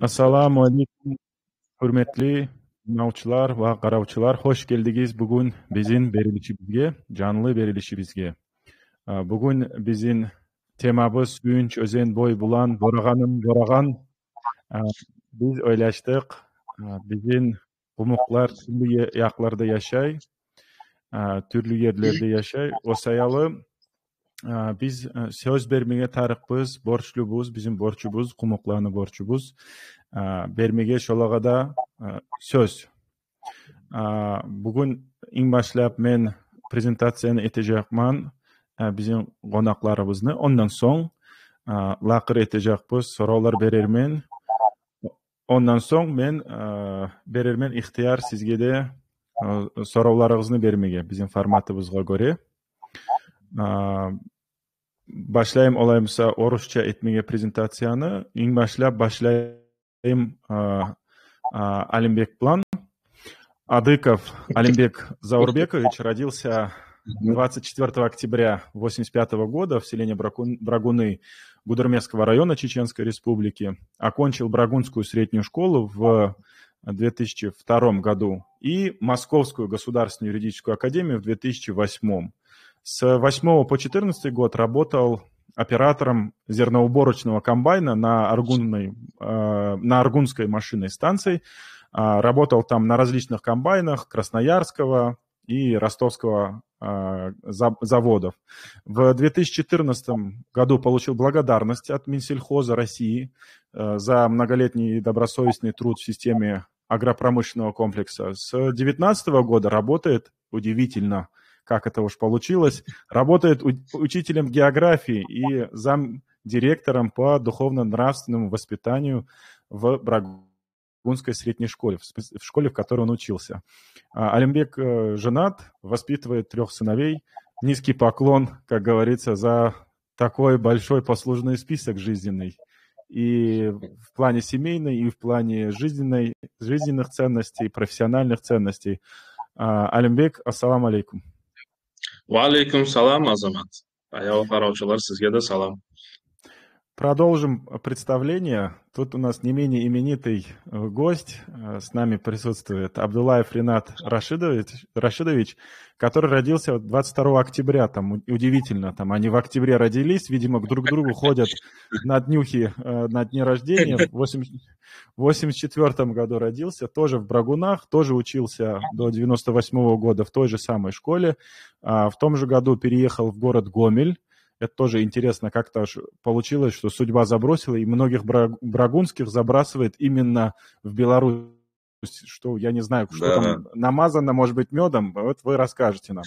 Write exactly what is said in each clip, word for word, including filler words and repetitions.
Ассаламу алейкум, гьюрметли тынглавчулар ва къаравчулар. Хош гелдигиз бугюн бизин берилишибизге, жанлы берилишибизге. А, бугюн бизин темабыз «Сююнч оьзен бой булан, борагъаным борагъан». А, биз ойлашдыкъ, а, бизин къумукълар тюрлю е-, якъларда яшай, а, тюрлю ерлерде яшай. О саялы, а, биз, а, сёз бермеге тарыкъбыз, борчлубуз, бизин борчубуз, къумукъланы борчубуз, а, бермеге шолагъа да, а, сёз. А, бугюн инг башлап мен презентацияны этежекмен, а, бизин къонакъларыбызны. Ондан сонг, а, лакъыр этежекбиз, соравлар берермен. Ондан сонг мен, а, берермен ихтияр сизге де, а, соравларыгъызны бермеге бизин форматыбызгъа гёре. А, башлайым олай буса орусча этмеге презентацияны. Инг башлап башлайым, а, а, Алимбек булан. Адыков Алимбек Заурбекович родился двадцать четвёртого октября восемьдесят пятого года в селении Бракун-, Брагуны Гудермесского района Чеченской Республики. Окончил Брагунскую среднюю школу в две тысячи втором году и Московскую государственную юридическую академию в две тысячи восьмом. С восьмого по четырнадцатый год работал оператором зерноуборочного комбайна на Аргунной, э, на Аргунской машинной станции. А, работал там на различных комбайнах Красноярского и Ростовского, а, за-, заводов. В две тысячи четырнадцатом году получил благодарность от Минсельхоза России, э, за многолетний добросовестный труд в системе агропромышленного комплекса. С девятнадцатого года работает, удивительно, как это уж получилось, работает у-, учителем географии и замдиректором по духовно-нравственному воспитанию в Брагунской средней школе, в спе-, в школе, в которой он учился. А, Алимбек, э, женат, воспитывает трёх сыновей. Низкий поклон, как говорится, за такой большой послужной список жизненный. И в плане семейной, и в плане жизненной, жизненных ценностей, профессиональных ценностей. А, Алимбек, ассаламу алейкум. Ва алейкум салам, Азамат. Аявлу къаравчулар, сизге де салам. Продолжим представление. Тут у нас не менее именитый, э, гость, э, с нами присутствует, Абдуллаев Ринат Рашидович, Рашидович, который родился двадцать второго октября, там, у-, удивительно, там, они в октябре родились, видимо, друг к другу ходят на днюхи, э, на дни рождения. В восемьдесят, восемьдесят четвёртом году родился, тоже в Брагунах, тоже учился до девяносто восьмого года в той же самой школе. А, в том же году переехал в город Гомель. Это тоже интересно, как-то аж получилось, что судьба забросила, и многих бра-, брагунских забрасывает именно в Беларусь, что, я не знаю, что там намазано, может быть, мёдом, вот вы расскажете нам.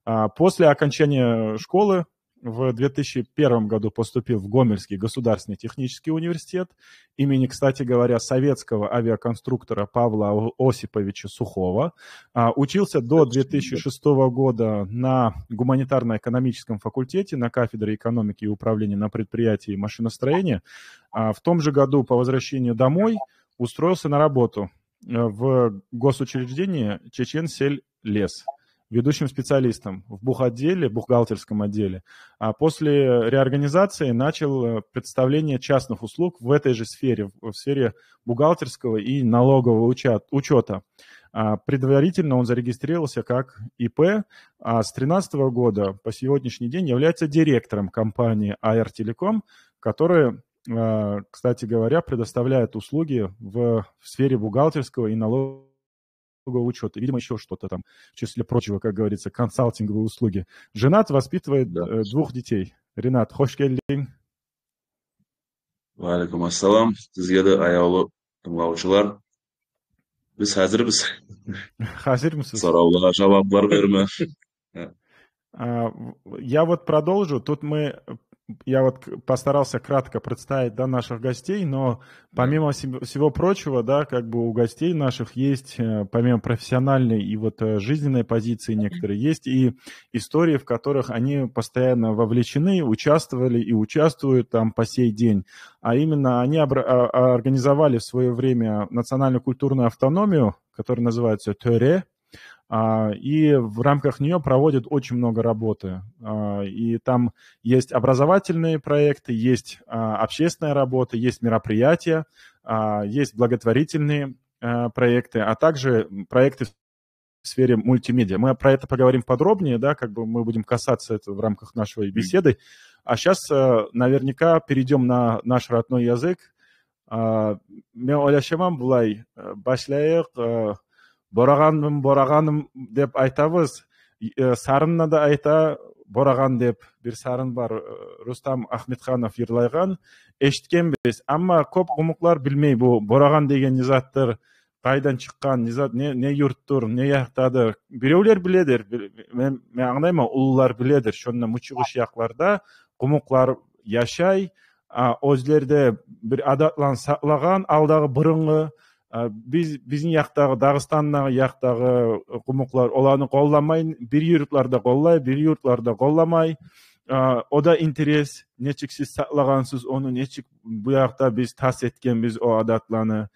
А, после окончания школы в две тысячи первом году поступил в Гомельский государственный технический университет имени, кстати говоря, советского авиаконструктора Павла О-, Осиповича Сухого. А, учился до две тысячи шестого года на гуманитарно-экономическом факультете на кафедре экономики и управления на предприятии машиностроения. А, в том же году по возвращению домой устроился на работу, э, в госучреждение «Чеченсельлес» ведущим специалистом в бухотделе, бухгалтерском отделе. А после реорганизации начал, э, представление частных услуг в этой же сфере, в, в сфере бухгалтерского и налогового уча-, учёта. А, предварительно он зарегистрировался как ИП, а с тринадцатого года по сегодняшний день является директором компании «Аэротелеком», которая, э, кстати говоря, предоставляет услуги в, в сфере бухгалтерского и налогового учёта. Видимо, ещё что-то там, в числе прочего, как говорится, консалтинговые услуги. Женат, воспитывает, э, двух детей. Ринат, хош гелдинг. Ва алейкум ассалам. Сизге де, аявлу тынглавчулар. Биз гьазирбиз. Гьазирмисиз? Соравлагъа жаваплар берме. А, в-, я вот продолжу. Тут мы, я вот к-, постарался кратко представить, да, наших гостей, но помимо сем-, всего прочего, да, как бы у гостей наших есть, э, помимо профессиональной и вот, э, жизненной позиции некоторые, есть и истории, в которых они постоянно вовлечены, участвовали и участвуют там по сей день. А именно они обра-, а, а, организовали в своё время национально-культурную автономию, которая называется «Тёре», А, и в рамках неё проводят очень много работы. А, и там есть образовательные проекты, есть, а, общественная работа, есть мероприятия, а, есть благотворительные, а, проекты, а также проекты в сфере мультимедиа. Мы про это поговорим подробнее, да, как бы мы будем касаться этого в рамках нашей беседы. А сейчас, э, наверняка перейдём на наш родной язык. А, мен ойлашаман, булай, э, башлайыкъ, э, «Борагъанман, борагъаным» деп айтабыз. Э, сарынны да айта «борагъан» деп. Бир сарын бар, э, Рустам Ахмедханов йырлайгъан. Эшитгенбиз. Амма кёп къумукълар билмей бу борагъан деген не затдыр, къайдан чыкъгъан, не зат, не, не юртдур, не якъдадыр. Биревлер биледир, бир-, мен, мен англайман, уллулар биледир. Шонда Мучугъуш якъларда къумукълар яшай. А, оьзлер де бир адатланы сакълагъан, алдагъы, бурунгъу, а, биз, бизин якъдагъы, Дагъыстандагъы якъдагъы къумукълар оланы къолламай, бир юртларда къоллай, бир юртларда къолламай. А, о да интерес, нечик сиз сакълагъансыз ону, нечик бу якъда биз тас этгенбиз о адатланы.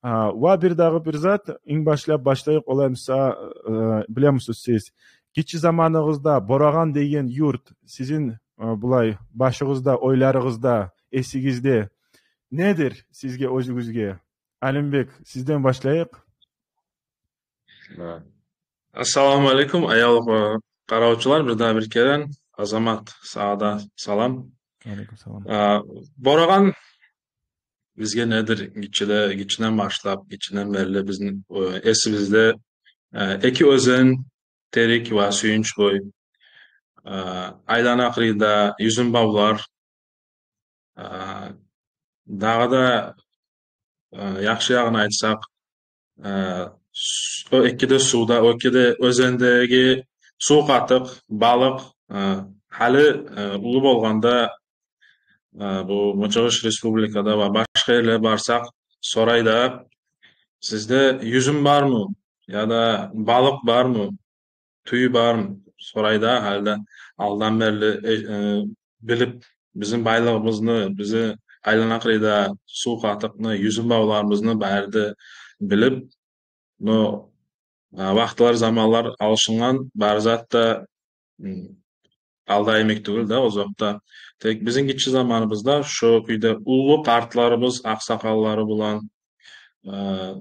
А, ва бир дагъы бир зат, инг башлап башлайыкъ, олай буса, э, билемисиз сиз, гиччи заманыгъызда борагъан деген юрт сизин, э, булай башыгъызда, ойларыгъызда, эсигизде недир сизге, оьзюгюзге? Алимбек, сизден башлайыкъ. Да. Ассаламу алейкум, аявлу, э, къаравчулар, бир дагъы бир керен. Азамат, сагъа да салам. Алейкум салам. Э, борагъан бизге недир? Гиччиде, гиччиден башлап, гиччиден берли бизин, э, эсибизде, э, эки оьзен, Терик ва Сююнчбой. Э, айлана къырыйда юзюм бавлар. Э, дагъы да, э, яхшы ягъын айтсакъ, э, с-, о эки де сувда, о эки де оьзендеги сув къатыкъ, балыкъ, э, гьали, э, уллу болгъанда, э, бу Мучугъуш республикада ва башгъа ерлеге барсакъ, сорай да: «Сизде юзюм бармы? Яда балыкъ бармы? Тюй бармы?» — сорай да, гьали де алдан берли, э, э, билип, бизин байлыгъыбызны, бизин айлана къырыйда сув къатыкъны, юзюм бавларыбызны бары да билип, но, э, вакътилер, заманлар алышынгъан, бары зат да, м, алда йимик тюгюл да, озокъда. Тек бизин гиччи заманыбызда шо кюйде уллу къартларыбыз, акъсакъаллары булан, э,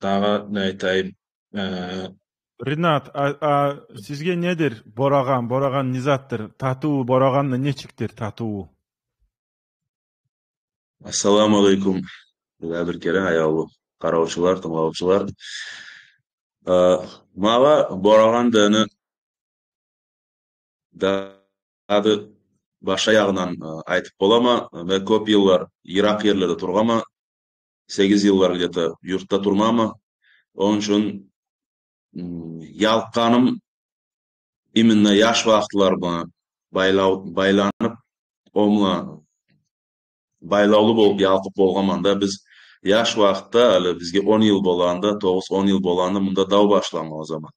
дагъы не айтайым? Э, Ринат, а, а сизге недир борагъан? Борагъан не затдыр? Татыву, борагъанны нечикдир татыву? Ассаламу алейкум. Бир дагъы бир керен, аявлу къаравчулар, тынглавчулар. Э, магъа борагъан дегени да, ады башгъа ягъындан, э, айтып боламан. Мен кёп йыллар йыракъ ерлерде тургъанман. Сегиз йыллар где-то юртда турманман. Ону учун, м, ялкъгъаным именно яш вакътилар булан байлав-, байланып, о булан байлавлу болуп, ялкъып болгъанман да. Биз яш вакътда, гьали бизге он йыл болагъанда, тогъуз-он йыл болагъанда, мунда дав башлангъан о заман.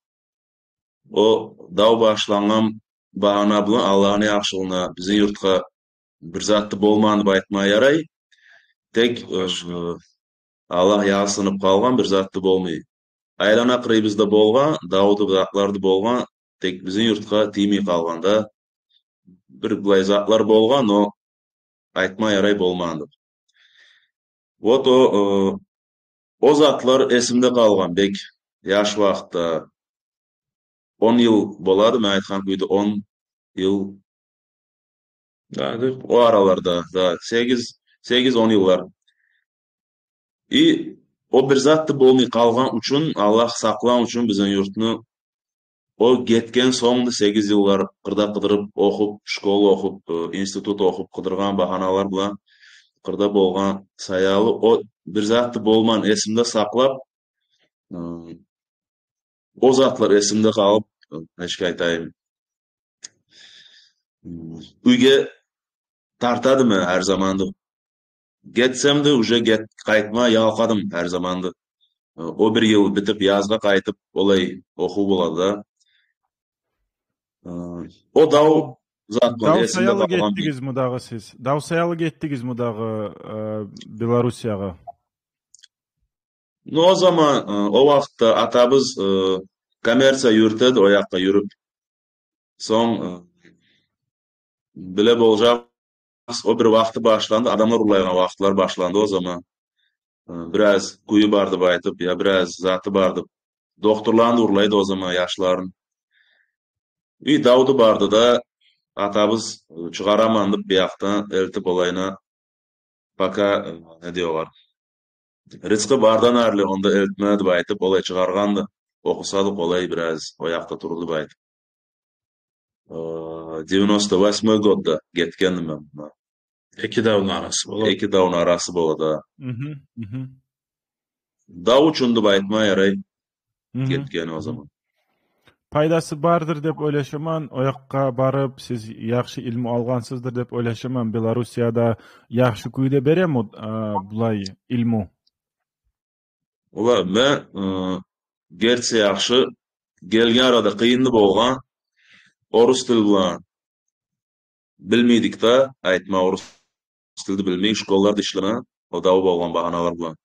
О дав башлангъан багьана булан, Аллагьны яхшылыгъына, бизин юртгъа бир зат да болмагъан деп айтма ярай. Тек, э, Аллагь языкъсынып къалгъан, бир зат да болмай. Айлана къырыйыбызда болгъан, дав да, затлар да болгъан, тек бизин юртгъа тиймей къалгъан да. Бир булай затлар болгъан, но айтма ярай, болмагъан деп. Вот о, э, о затлар эсимде къалгъан бек. Яш вакътда, он йыл болады, мен айтгъан кюйде, он йыл. Да, да. О араларда, да, сегиз, сегиз-он йыллар. И о бир зат да болмай къалгъан учун, Аллагь сакълагъан учун бизин юртну, о гетген сонг да сегиз йыллар къырда къыдырып, охуп, школа охуп, э, институт охуп, къыдыргъан багьаналар булан къырда болгъан саялы, о бир зат да болмагъан эсимде сакълап, э, о затлар эсимде къалып, э, нечик айтайым, м, уьйге тартады мени гьар заманда. Гетсем де, уже гет-, къайтма ялкъадым гьар заманда. О бир йыл битип, язгъа къайтып, олай охув болады да. О дав зат бар, эсимде къалгъан бир. Дав саялы гетдигизми дагъы сиз? Дав саялы гетдигизми дагъы, э, Белоруссиягъа? Ну, о заман, э, о вакътда атабыз, э, коммерция юрюте эди, о якъгъа юрюп. Сонг, э, биле болажакъ, о бир вакъти башланды, адамлар урлайгъан вакътилер башланды о заман. Э, бираз кюю бар деп айтып, я бираз заты бар деп, докторланы да урлай эди о заман яшларын. И дав да бар эди да, атабыз, э, чыгъараман деп, бу якъдан элтип олайына, пока, э, не дей олар, ризкъы бардан арли онда элтме деп айтып, олай чыгъаргъан эди. Охуса да къолай бираз, о якъда турду деп айтып. Э, девяносто восьмой годда гетгенмен мен мундан. Эки давну арасы бола. Эки давну арасы бола да. Мгм, мгм. Дав учун деп айтма ярай. Мгм, гетгени о заман. Пайдасы бардыр деп ойлашаман. О якъгъа барып, сиз яхшы илму алгъансыздыр деп ойлашаман. Белоруссияда яхшы кюйде береми, а, булай илму? Валлагь, мен, э, герти яхшы, гелген арада къыйын болгъан, орус тил булан билмей эдик да, айтма, орус тилни билмей, школаларда ишлеме, о дав болгъан багьаналар булан.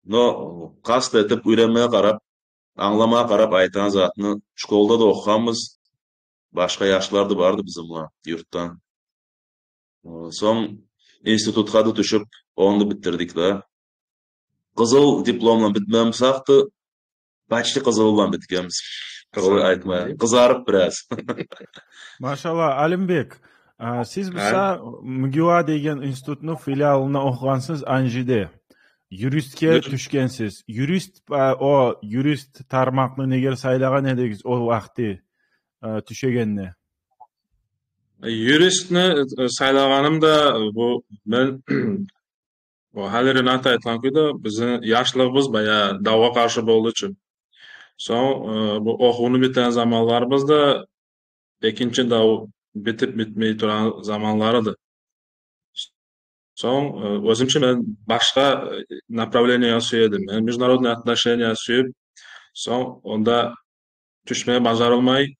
Но къаст этип, уьйренмеге къарап, англамагъа къарап, айтагъан затны школада да охугъанбыз, башгъа яшлар да бар эди бизин булан юртдан. Сонг институтгъа да тюшюп, ону да битдирдик да. Къызыл диплом булан битмеген бусакъ да, почти къызыл булан битгенбиз. Къызыл айтмай, къызарып бираз. Машаллагь, Алимбек, а, сиз буса МГУА деген институтну филиалында охугъансыз, Анжиде. Юристге тюшгенсиз. Юрист, а, о юрист тармакъны неге сайлагъан эдигиз о вакъти, а, тюшегенде? Юристни, э, сайлагъаным да, э, бу мен, о, гьали Ренат айтгъан кюйде, бизин яшлыгъыбыз баягъы давгъа къаршы болду чу. Сонг, э, бу охувну битген заманларыбыз да экинчи дав битип-битмей турагъан заманлары эди. Сонг, э, оьзюмче мен башгъа, э, направлениеге сюе эдим. Мен международный отношения сююп, сонг онда тюшме бажарылмай,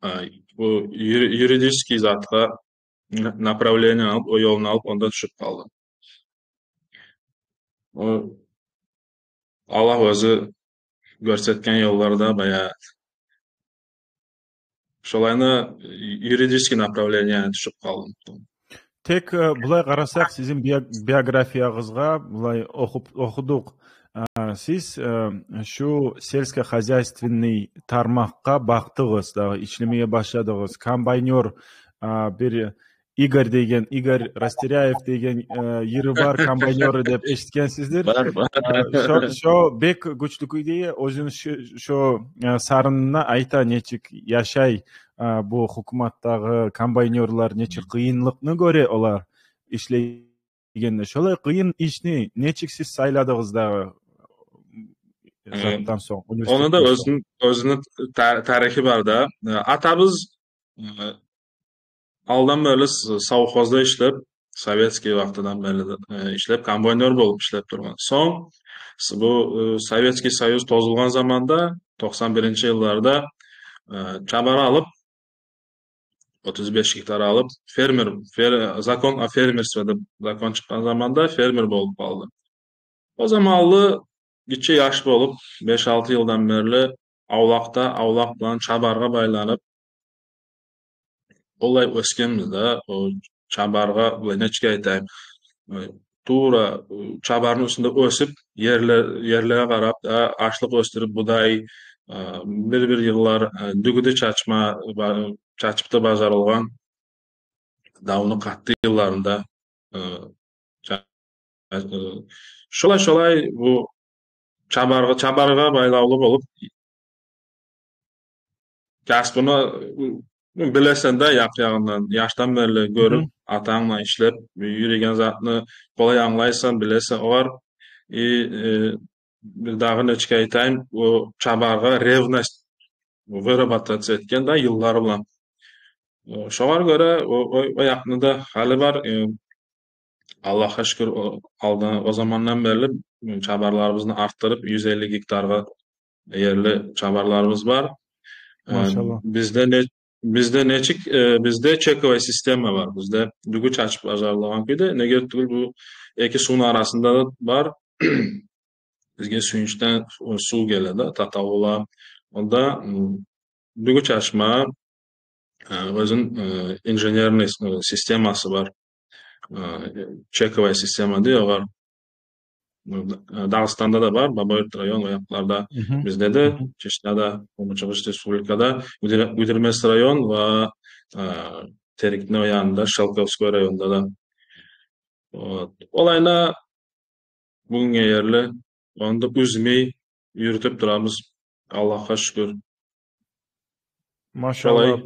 а, бу юри-, юридический затгъа на-, направление алып, о ёлну алып, онда тюшюп къалдым. О, Аллагь оьзю гёрсетген ёлларда баягъы шолайына юридический направлениеге тюшюп къалдым. Тек, э, булай къарасакъ, сизин био-, биографиягъызгъа булай охуп, охудукъ. Э, сиз, э, шу сельско-хозяйственный тармакъгъа бакъдыгъыз, дагъы ишлемеге башладыгъыз. Комбайнёр, э, бир Игорь деген, Игорь Растеряев деген, э, йыры бар, комбайнёру деп эшитгенсиздир. Бар, бар. Э, шо, шо бек гючлю кюйде оьзюню шо, шо, э, сарынында айта, нечик яшай, э, бу гьукуматдагъы комбайнёрлар, нечик къыйынлыкъны гёре олар ишлейгенде. Шолай къыйын ишни нечик сиз сайладыгъыз дагъы, э, заттан сонг, университетден сонг? Ону да оьзюн-, оьзюню та-, тарихи бар да. Э, атабыз, э, алдан берли с-, совхозда ишлеп, советский вакътидан берли, э, ишлеп, комбайнёр болуп ишлеп тургъан. Сонг с-, бу, э, Советский Союз тозулгъан заманда, токъсан биринчи йылларда, э, чабар алып, отуз беш гектар алып, фермер, фер-, закон о фермерстве деп закон чыкъгъан заманда фермер болуп къалды. О заманлы гиччи яш болуп, беш-алты йылдан берли авлакъда, авлакъ булан чабаргъа байланып, олай оьсгенбиз да, о чабаргъа, булай нечик айтайым, э, тувра, э, чабарны уьстюнде оьсюп, ерле-, ерлеге къарап да ашлыкъ оьсдюрюп, будай, э, бир-бир йыллар, э, дюгю де чачма, ба-, чачып да бажарылгъан, давну къатты йылларында, э, ча-, э, шолай-шолай бу чабаргъа, чабаргъа байлавлу болуп, касбуну, э, билесен да, якъ-ягъындан, яшдан берли гёрюп, атанг булан ишлеп, юрюйген затны къолай англайсан, билесен огъар. И, э, бир дагъы нечик айтайым, о чабаргъа ревность вырабатываться этген да йыллар булан. Э, шогъар гёре о, о, о якъны да гьали бар. Э, Аллагьгъа шюкюр, о, алдан, о замандан берли, м, чабарларыбызны артдырып, юз элли гектаргъа ерли чабарларыбыз бар. Э, машаллагь. Бизде не, бизде нечик, э, бизде чековая система бар. Бизде дюгю чачып бажарылагъан кюйде, неге тюгюл бу эки сувну арасында да бар. бизге сююнчден сув геле да, татавулгъа. Онда, м, Дюгю чашма, э, оьзюн, э, инженерный, э, системасы бар. Э, чековая система дей огъар. Э, Дагъыстанда да бар, Бабаюрт район, о якъларда, бизде де, Чечняда, Къумукъчыгъыч Республикада, Гудер-, Гудермес район ва, э, Терекни о янында, Шелковской районда да. Вот. Олайна бюгюнге ерли, ону да уьзмей юрютюп турабыз. Аллагьгъа шюкюр. Машаллагь.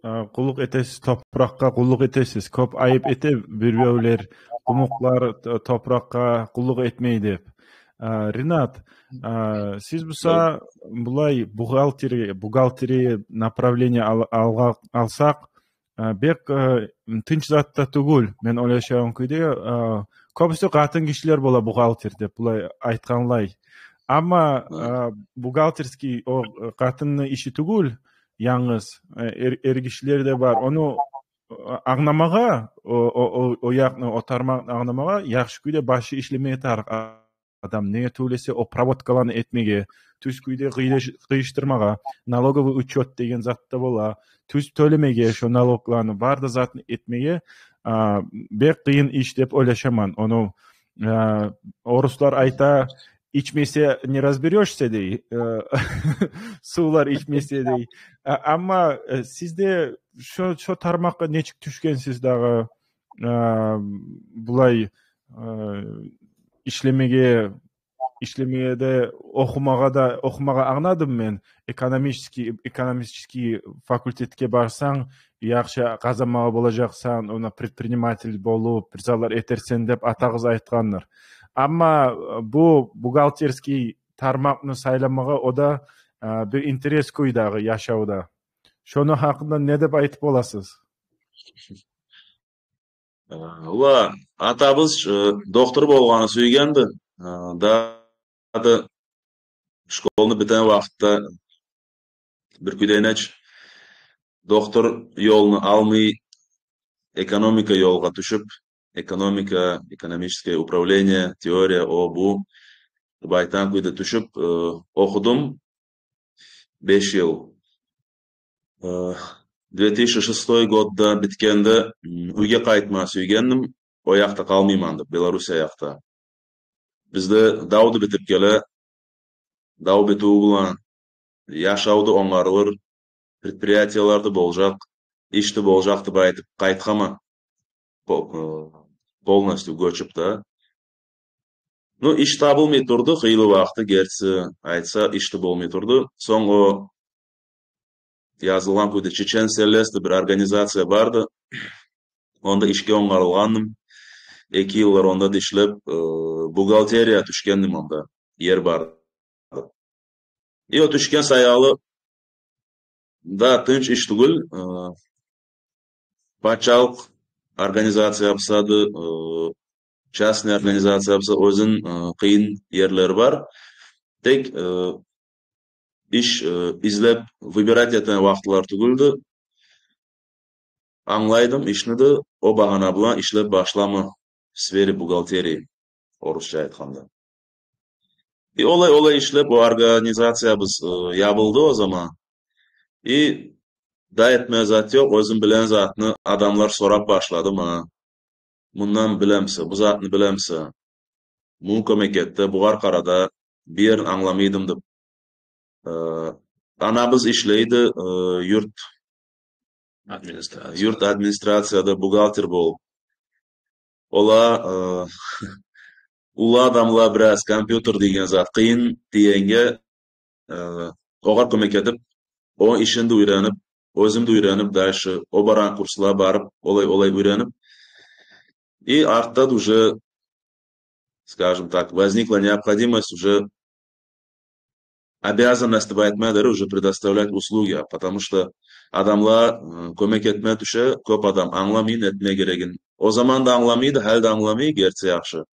Къуллукъ этесиз, топуракъгъа къуллукъ этесиз. Кёп айып эте бир-биревлер, къумукълар, топуракъгъа къуллукъ этмей деп. Ринат, сиз буса булай бухгалтери, бухгалтери направление ал-, алгъа алсакъ, бек тынч зат да тюгюл, мен ойлашагъан кюйде. Кёбюсю къатын гишилер бола бухгалтер деп, булай айтгъанлай. Амма бухгалтерский о къатынны иши тюгюл янгыз, эр, эр гишилер де бар. Ону англамагъа, о, о, о, о якъны, о тармакъны англамагъа яхшы кюйде башы ишлемеге тарыкъ адам, неге тюгюл эсе о проводкаланы этмеге, тюз кюйде къыйыш-, къыйышдырмагъа, налоговый учёт деген зат да бола, тюз тёлемеге шо налогланы, бары да затны этмеге, бек къыйын иш деп ойлашаман. Ону, оруслар айта, ичмесе не разберёшься дей, сувлар ичмесе дей. Амма сизде шо, шо тармакъгъа нечик тюшгенсиз дагъы? Булай ишлемеге, ишлемеге де, охумагъа да, охумагъа англадым мен. Экономический, экономический факультетге барсанг, яхшы къазанмагъа болажакъсан, онда предприниматель болуп, бир затлар этерсен деп атагъыз айтгъандыр. Амма бу бухгалтерский тармакъны сайламагъа, о да бир интерес кюй дагъы яшавда. Шону гьакъында не деп айтып боласыз? Ула, атабыз дохтур болгъанны сюйгенди. Дагъы да школну битген вакътида бир кюйде, иначе, дохтур ёлну алмай, экономика ёлгъа тюшюп, экономика, экономическое управление, теория, о, бу деп айтагъан кюйде тюшюп охудум беш йыл. Две тысячи шестой годда битгенде уьйге къайтма сюйгендим, о якъда къалмайман деп, Белоруссия якъда. Бизде дав да битип геле, дав битив булан яшав да онгарылыр, предприятиялар да болажакъ, иш де болажакъ деп айтып къайтгъанман. По-, полностью гёчюп да. Ну, иш табылмай турду, хыйлы вакъти, герти айтса, иш де болмай турду. Сонг о язылгъан кюйде Чечен Селлес деп бир организация барды. Онда ишге онгарылгъандым. Эки йыллар онда да ишлеп, бухгалтерия тюшгендим онда. Ер бар. И о тюшген саялы да тынч иш тюгюл. Пачалыкъ организация буса да, частный организация буса, оьзюн къыйын ерлери бар. Тек иш излеп, выбирать этеген вакътилер тюгюлдю. Англайдым ишни де, о багьана булан ишлеп башлама в сфере бухгалтерии, орусча айтгъанда. И олай-олай ишлеп, о организациябыз ябылды о заман. И да этме зат ёкъ, оьзюм билеген затны адамлар сорап башлады магъа. Мундан билемисе, бу затны билемисе, муну кёмек эт де, бугъар къара да, бу ерин англамайдым деп. Анабыз ишлейди юрт администрацияда бухгалтер болуп. Ола, уллу адамла бираз компьютер деген зат къыйын дегенге, огъар кёмек этип, о ишин де уьйренип, оьзюм де уьйренип, дальше о барагъан курслагъа барып, олай-олай уьйренип, и артда да уже, скажем так, возникла необходимость, уже обязанность деп айтма дери, уже предоставлять услуги, потому что адамлагъа кёмек этме тюше, кёп адам англамай этме герегин. О заман да англамайды, гьали де англамай, герти яхшы.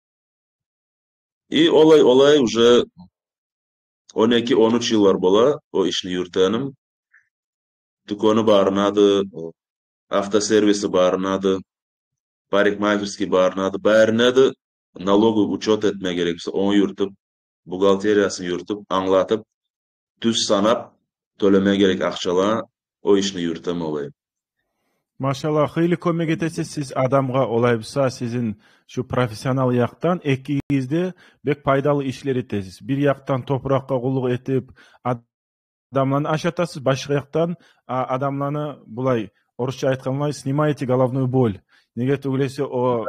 И олай-олай уже он эки, он уьч йыллар бола о ишни юрютегеним. Тюкени барына да, автосервиси барына да, парикмахерский барына да, барына да налоговый учёт этме герек буса, ону юрютюп, бухгалтериясын юрютюп, англатып, тюз санап тёлеме герек акъчаланы, о ишни юрютемен олай. Машаллагь, хыйлы кёмек этесиз сиз адамгъа, олай буса сизин шу профессионал якъдан экигиз де бек пайдалы ишлер этесиз. Бир якъдан топуракъгъа къуллукъ этип, адамланы ашатасыз, башгъа якъдан, а, адамланы, булай, орусча айтгъанлай, снимаете головную боль. Неге тюгюл эсе, о,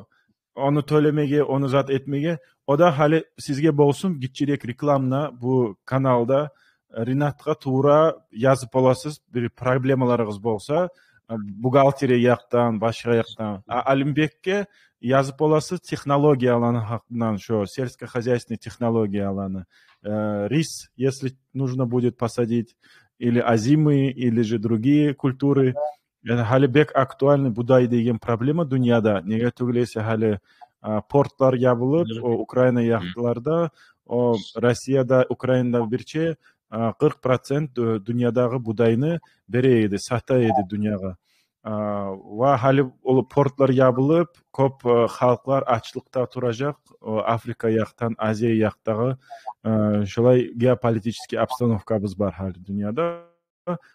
ону тёлемеге, ону зат этмеге. О да гьали сизге болсун гиччирек рекламна бу каналда. Ринатгъа тувра язып боласыз, бир проблемаларыгъыз болса, а, бухгалтерия якъдан, башгъа якъдан. А Алимбекге язып боласыз технологияланы гьакъындан, шо сельскохозяйственный технологияланы. Э, рис, если нужно будет посадить, или озимые, или же другие культуры. Яни гьали бек актуальный будай деген проблема дюньяда. Неге тюгюл эсе гьали, а, портлар ябылып, о, Украина якъларда, о, Россияда, Украинада бирче, а, къыркъ процент дю-, дюньядагъы будайны бере эди, сата эди дюньягъа. А, ва гьали ол портлар ябылып, кёп, а, халкълар ачлыкъда туражакъ, о, Африка якъдан, Азия якъдагъы, а, шолай геополитический обстановкабыз бар гьали дюньяда.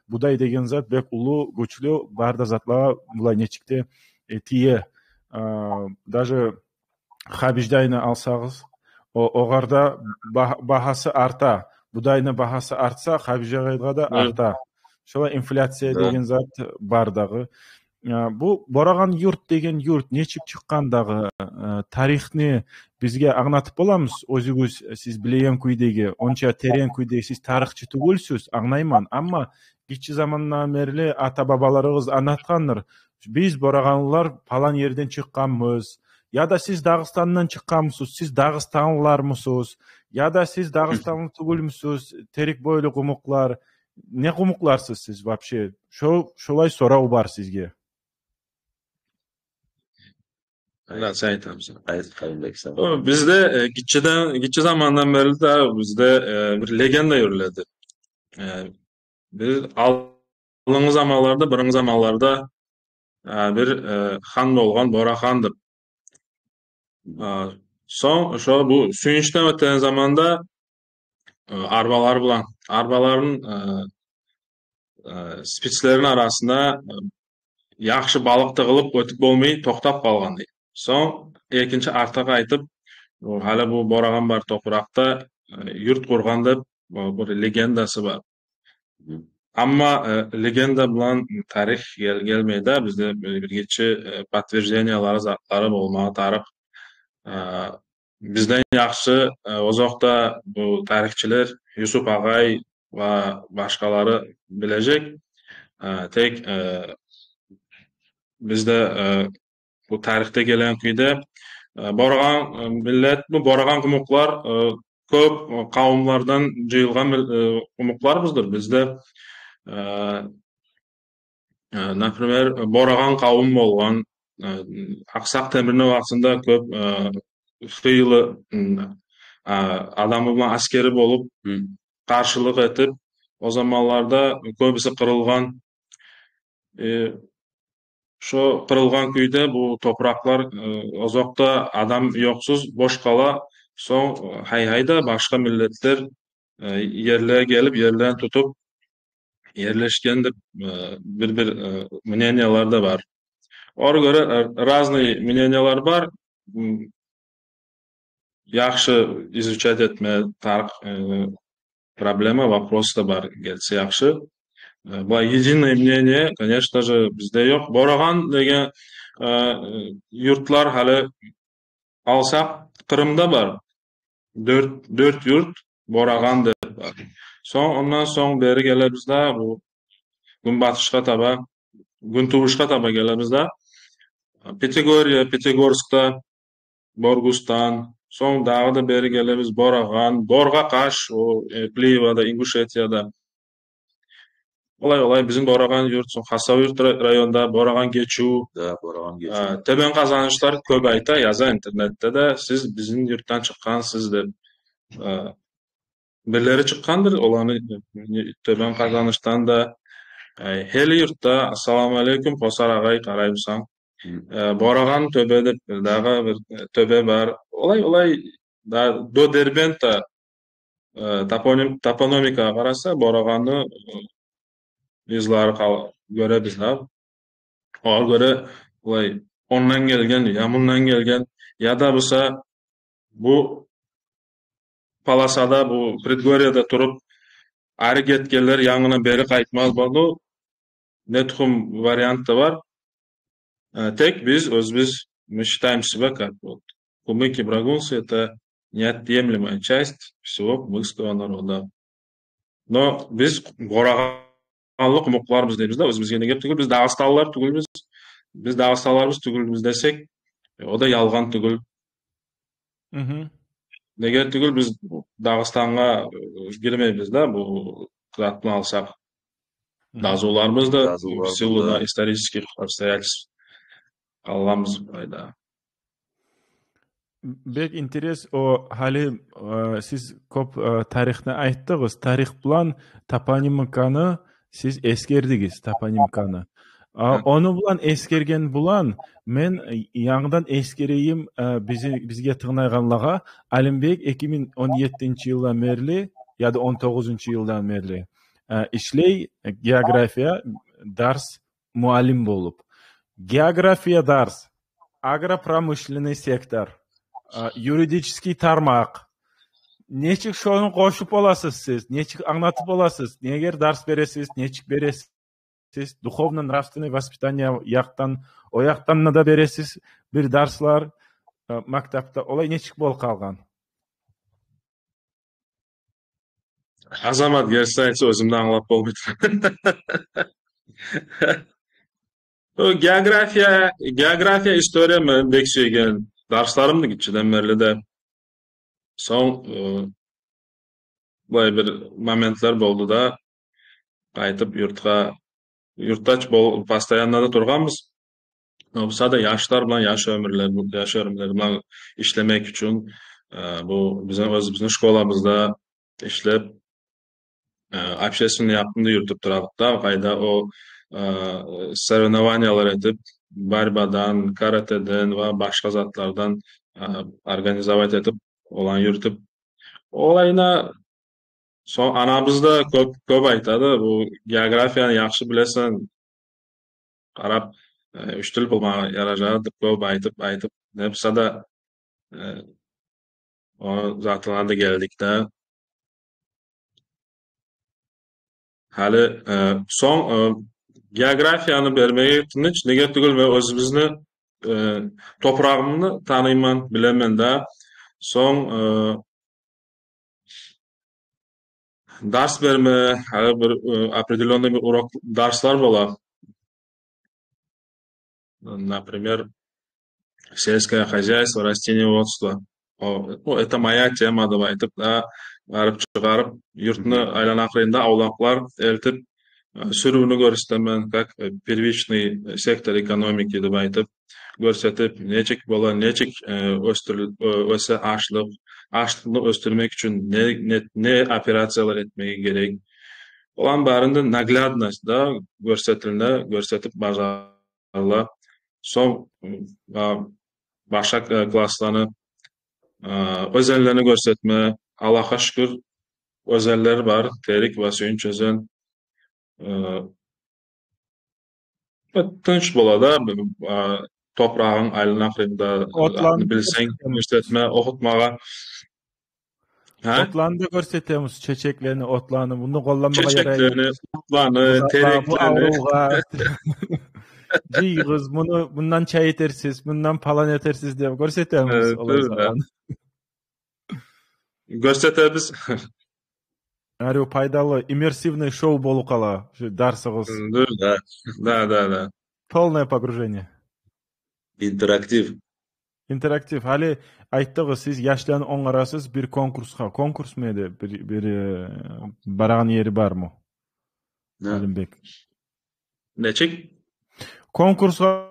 Будай деген зат бек уллу, гючлю, бары да затлагъа булай нечик де, э, тие. А, даже хабиждайны алсагъыз, о, огъар да ба-, багьасы арта. Будайны багьасы артса, хабиждайгъа да арта. Шолай инфляция деген зат бар дагъы. А, бу Борагъан юрт деген юрт нечик чыкъгъан дагъы, а, тарихни бизге англатып боламысыз? Оьзюгюз, сиз билеген кюйдеги, онча терен кюйдеги, сиз тарихчи тюгюлсюз, англайман. Амма гиччи замандан берли ата-бабаларыгъыз англатгъандыр. Биз, борагъанлылар, палан ерден чыкъгъанбыз. Яда сиз Дагъыстандан чыкъгъанмысыз, сиз дагъыстанлылармысыз? Яда сиз дагъыстанлы тюгюлмюсюз, терек бойлу къумукълар? Не къумукъларсыз сиз вообще? Шо-, шолай сорав бар сизге. Да, сен айтамысан? Айт, Къайынбек, сен. О, бизде, э, гиччиден, гиччи замандан берли де бизде, э, бир легенда юрюледи. Э, бир алдынгъы заманларда, бырынгъы заманларда, э, бир, э, хан болгъан, Бора хан деп. Э, сонг шо бу сююнчден оьтеген заманда, э, арбалар булан, арбаларын, э, э, спицлерини арасында, э, яхшы балыкъ тыгъылып, оьтюп болмай, токътап къалгъан дей. Сонг экинчи артагъа айтып, о, гьали бу Борагъан бар топуракъда, э, юрт къургъан деп, о, бир легендасы бар. Амма, э, легенда булан тарих гел-, гелмей де, бизде бир, бир гиччи, э, подтверждениялары, затлары болмагъа тарыкъ. Э, бизден яхшы, э, озокъда, бу тарихчилер, Юсуп агъай ва башгъалары билежек. Э, тек, э, бизде, э, бу тарихде гелген кюйде, э, Борагъан, э, миллет, бу Борагъан къумукълар, э, кёп, э, къавумлардан жыйылгъан мил-, э, къумукъларбыздыр. Бизде, э, э, например, Борагъан къавум болгъан, э, Акъсакъ Темирни вакътисинде кёп, э, хыйлы, м, а, адамы булан аскери болуп, къаршылыкъ этип, о заманларда кёбюсю къырылгъан. Э, шо къырылгъан кюйде бу топуракълар, э, озокъда, адам ёкъсуз, бош къала. Сонг, э, гьай-гьай да, башгъа миллетлер, э, ерлеге гелип, ерлерин тутуп, ерлешген деп, э, бир-бир, э, мнениялар да бар. Огъар гёре, э, разный мнениялар бар. М, яхшы изучать этме тарыкъ, э, проблема, вопрос да бар, гелсе яхшы. Э, булай единое мнение, конечно же, бизде ёкъ. Борагъан деген, э, юртлар гьали алсакъ, Къырымда бар. Дёрт, дёрт юрт Борагъан деп бар. Сонг, ондан сонг бери гелебиз де, бу гюнбатышгъа таба, гюнтувушгъа таба гелебиз де. Пятигорье, Пятигорскда, Боргустан. Сонг дагъы да бери гелебиз, Борагъан, Боргъа къаш, о, э, Плиевада, Ингушетияда. Олай, олай, бизин Борагъан юрт, сонг Хасавюрт ра-, районда, Борагъан гечив. Да, Борагъан гечив. А, Тёбен Къазанышлар кёп айта, яза интернетде де, сиз бизин юртдан чыкъгъансыз деп. А, бирлери чыкъгъандыр, оланы, э, Тёбен Къазанышдан да. Э, Гьели юртда, ассаламу алейкум, Къосар агъай, къараймысан? Э, Борагъан тёбе деп дагъы бир, э, тёбе бар. Олай, олай да, до Дербента, э, топоним-, топонимикагъа къараса, Борагъанны, э, излери къал-, гёребиз да. Огъар гёре, олай, ондан гелген, я мундан гелген, я да буса бу полосада, бу предгорьеде туруп, ари гетгенлер янгыдан бери къайтмаз болду. Не тухум вариант да бар. Э, тек биз оьзюбюз, мы считаем себя как вот кумыки-брагунцы, это неотъемлемая часть всего кумыкского народа. Но биз борагъанлы къумукъларбыз дейбиз да, оьзюбюзге неге тюгюл, биз дагъыстанлылар тюгюлбюз. Биз дагъыстанлыларбыз тюгюлбюз десек, э, о да ялгъан тюгюл. Мгм. Неге тюгюл биз Дагъыстангъа, э, гирмейбиз да, бу затны алсакъ. Мгм. Язывларыбыз да, в силу исторических обстоятельств, къалгъанбыз былайда. Бек интерес, о, гьали, э, сиз кёп, э, тарихни айтдыгъыз. Тарих булан топонимиканы сиз эсгердигиз, топонимиканы. А, ону булан эсгерген булан, мен, э, янгыдан эсгерейим, э, бизи-, бизге тынглайгъанлагъа, Алимбек эки минг он еттинчи йылдан берли, яда он тогъузунчу йылдан берли, э, ишлей, э, география дарс муаллим болуп. География дарс, агропромышленный сектор, э, юридический тармакъ. Нечик шону къошуп боласыз сиз? Нечик англатып боласыз? Негер дарс бересиз? Нечик бересиз? Духовно-нравственный воспитание якъдан, о якъдан да бересиз бир дарслар, э, мактапда. Олай нечик болуп къалгъан? Азамат герти айтса, оьзюм де англап болмай. О география, география, история мени бек сюйген дарсларым да гиччиден берли де. Сонг, э, былай бир моментлер болду да, къайтып юртгъа, юртда чы бол-, постоянно да тургъанбыз. Но буса да яшлар булан, яш оьмюрлер, яш оьмюрлер булан ишлемек учун, э, бу бизин, оьзюбюзню школабызда ишлеп, э, общественный якъны да юрютюп турадыкъ да, къайда о, э, соревнованиялар этип, борьбадан, каратеден ва башгъа затлардан, э, организовать этип, оланы юрютюп, олайына. Сонг анабыз да кёп, кёп айтады: «Бу географияны яхшы билесен, къарап, э, учитель болмагъа яражагъы», — деп кёп айтып, айтып, не буса да, э, о затлагъа да гелдик да. Гьали, э, сонг, э, географияны бермеге тынч, неге тюгюл мен оьзюбюзню, э, топурагъымны таныйман, билемен да. Сонг, э, дарс берме, гьали бир, э, определённый бир урок, дарслар бола. Например, сельское хозяйство, растениеводство. О, ну, это моя тема деп айтып да, барып чыгъарып, юртну айлана-къырыйында авлакълар элтип, э, сюрювню гёрсетемен, как, э, первичный, э, сектор экономики деп айтып, гёрсетип, нечик бола, нечик, э, оьстюрюл-, э, оьсе ашлыкъ, ашлыкъны оьстюрмек учун не, не, не операциялар этмеге герек. Оланы барын да наглядность да гёрсетилине, гёрсетип бажарыла. Сонг, а, башгъа, э, классланы, а, оьзенлени гёрсетме, Аллагьгъа шюкюр, оьзенлер бар, Терик ва Сююнч оьзен. Э, тынч бола да, а, топурагъынг айлана-къырыйында, отланы билсенг, гёрсетме, охутмагъа. Гьа? Отланы да гёрсетебиз, чечеклени, отланы. Муну къолланмагъа ярай. Чечеклени, отланы, терекни. Бу аврувгъа жыйыгъыз, муну, мундан чай этерсиз, мундан палан этерсиз деп гёрсетебиз. Э, олай тюгюл да. Гёрсетебиз. Арив, пайдалы, иммерсивный шоу болуп къала шу дарсыгъыз. Дюр да. Да, да, да. Полное погружение. Интерактив. Интерактив. Гьали айтдыгъыз, сиз яшланы онгарасыз бир конкурсгъа. Конкурсму эди? Бир, бир, э, барагъан ери бармы? Алимбек. Нечик? Конкурсгъа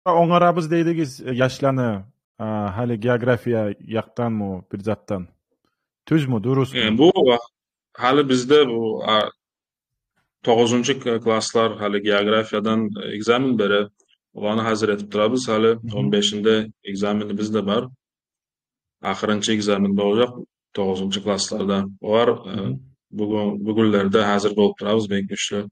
онгарабыз дейдигиз, э, яшланы, а, гьали география якъданмы, бир затдан. Тюзмю, дурусму? Э, бу, а, гьали бизде бу, а, тогъузунчу к-, класслар гьали географиядан, э, экзамен бере. Оланы гьазир этип турабыз. Гьали он бешинде экзаменибиз де бар. Ахырынчы экзамен болажакъ тогъузунчу классларда. Олар, э, бугюн, бугюнлерде гьазир болуп турабыз бек гючлю.